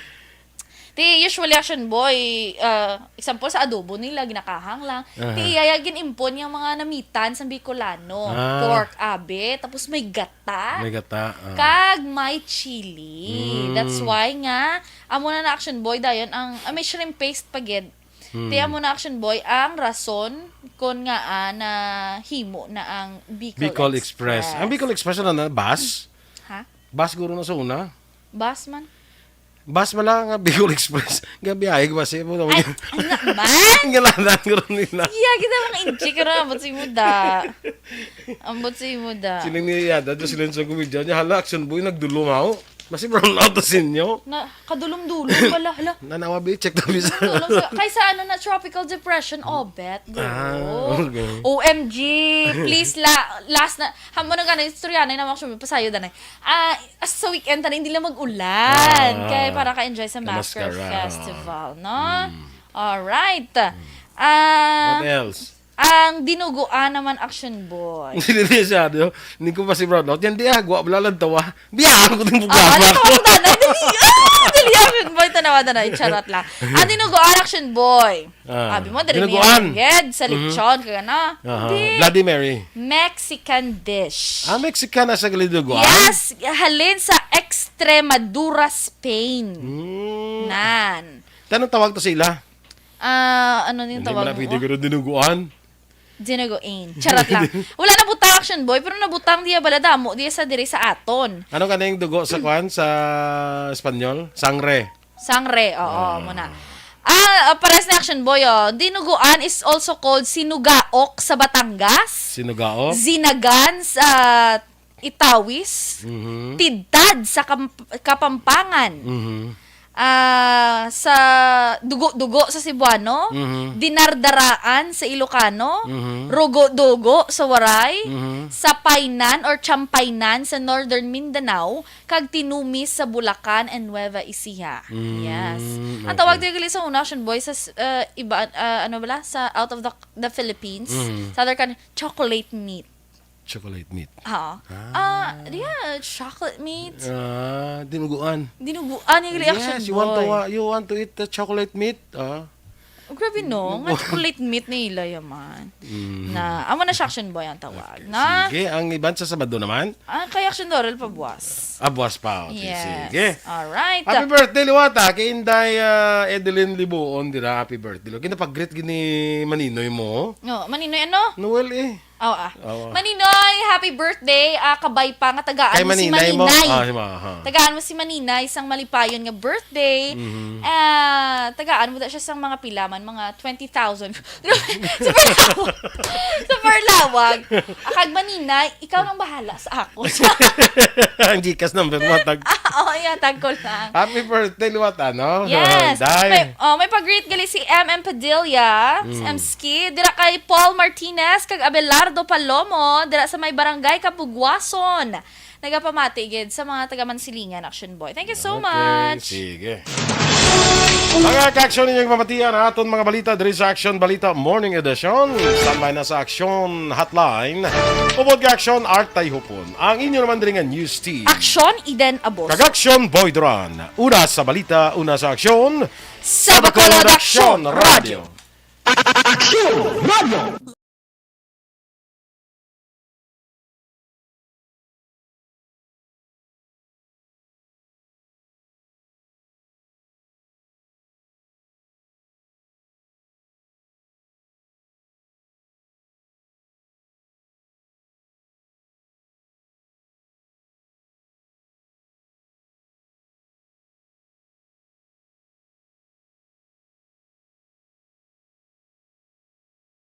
Ti, usually, Action Boy, ah, example, sa adobo nila, ginakahang lang. Aha. Ti, iya, iya gin-impon yung mga namitan sa Bicolano. Ah. Pork, abi, tapos may gata. May gata, ah. Kag may chili. Mm. That's why nga, amo na na, Action Boy, dayon ang, ah, may shrimp paste pa gid. Mm. Ti, amo na, Action Boy, ang rason kon nga, ah, nahimo na ang Bicol Bicol Express. Express. Ang Bicol Express, ano na, bus? Ha? Bus guro na sa una. Bus man. Bus man lang nga Bicol Express. Gabi ay, bus, eh, mo Ay, naman. Ang nga man! Ang galanan ko rin nila. Iya, kita mga inchi ka rin. Ambot si Muda. Ambot si Muda. Siling ni Yada, doon silang sa kumedya niya, "Hala, Action Boy, nagdulong ako. Mas i-brown out na sinyo." Na, kadulom-dulom pala. Hala. Nanawa, be, check the visa. Kadulom sa, kaysa ano na, tropical depression, oh, bet, girl. Ah, okay. O M G, please, la, last na. Hamo na ka na, istorya na, naman siya, pasayo na. Ah, as sa weekend, tanan, hindi lang mag-ulan. Ah. Kaya para ka-enjoy sa Masker Kamaskara, oo. Festival, no? Mm. Alright. Mm. Ah, What else? Ang dinuguan naman, Action Boy. Hindi siya, no? Hindi ko pa si Brown out. Yan di ah, gwa, wala lang tawa. Biyaan ko din Oo, bugawa ano ko. Tawag na? Dali, ah, dali, Action Boy, tanawa na na. Charot lang. Ang dinuguan, Action Boy. Ah, Abi mo, dali dinuguan. Head sa Mhm. Lechon, kaya na. Aha. Hindi. Bloody Mary. Mexican dish. Ah, Mexican na sa dinuguan? Yes, halin sa Extremadura, Spain. Mm. Nan. Tanong tawag to sa ila? Ah, ano yung Hindi tawag mo na mo? Pwede ko rin dinuguan. Dinuguan. Charot lang. Wala na butang, Action Boy, pero nabutang diya bala damo diya sa diri sa aton. Ano ka na yung dugo sa kwan sa Espanyol? Sangre. Sangre, oo, Ah. muna. Ah, ah, pares na, Action Boy, oh. Dinuguan is also called sinugaok sa Batangas. Sinugaok? Zinagan sa Itawis, Mhm. Tidtad sa Kamp-, Kapampangan. Mhm. Ah, sa Dugo-dugo sa Cebuano, Mhm. Dinardaraan sa Ilocano, Mhm. Rugo-dugo sa Waray, Mhm. Sapaynan or Champaynan sa Northern Mindanao, kag Tinumis sa Bulacan and Nueva Ecija. Mm, Yes. Ang okay. Tawag diri sa una, Action Boy, sa s-, uh, iba, uh, ano bala, sa out of the, the Philippines, Mm. sa other country, chocolate meat. Chocolate meat. Oo. Ah. Ah, yeah, chocolate meat. Ah, dinuguan. Dinuguan yung Yes, Action you want to Boy. wa-, you want to eat the chocolate meat? Ah. Oh, grabe, no? Nga chocolate meat na ila yaman. Mm. Na, amo na siya, Action Boy, ang tawag, Okay, na? Sige, ang iban sa Sabado naman? Ah, kay Action Doral pa buwas. Ah, buwas pa. Okay, Yes. Sige. Alright. Happy birthday, liwata, kay Inday, ah, Edeline Libuon, dira, happy birthday. Kinapag-greet gini Maninoy mo. No, Maninoy, ano? Noel, eh. Oh, ah. Oo. Maninoy, happy birthday. Ah, kabay pa nga tagaan Kay mo si Maninay mo? Maninay. Ah, si Ma-, aha. Tagaan mo si Maninay sang malipayon nga birthday. Mhm. Ah, tagaan mo da siya sang mga pila man, mga twenty thousand. Super lawag. Super lawag. Ah, kag Maninay, ikaw nang bahala sa ako. Ang Gcash number mo, tag- Ah, oh, yeah, tag ko lang. Happy birthday, liwata, no? Yes. Day. May, oh, may pag-greet gali si M M Padilla, si Mm. M Ski, dira kay Paul Martinez, kag Abelardo Palomo, dira sa may barangay Kabugwason. Nagapamati gid sa mga taga Mansilingan, Action Boy. Thank you so Okay, much. Sige. Mga ka-action, ninyo pamatian ang aton mga balita diri sa Action Balita Morning Edition. Standby na sa Action Hotline. Ubod ka Action, Art Tayhupon. Ang inyo naman diri nga news team. Action, Eden Abos. Kag Action, Boy Duran. Una sa balita, una sa aksyon. Sa Bacolod Action Radio. Action Radio.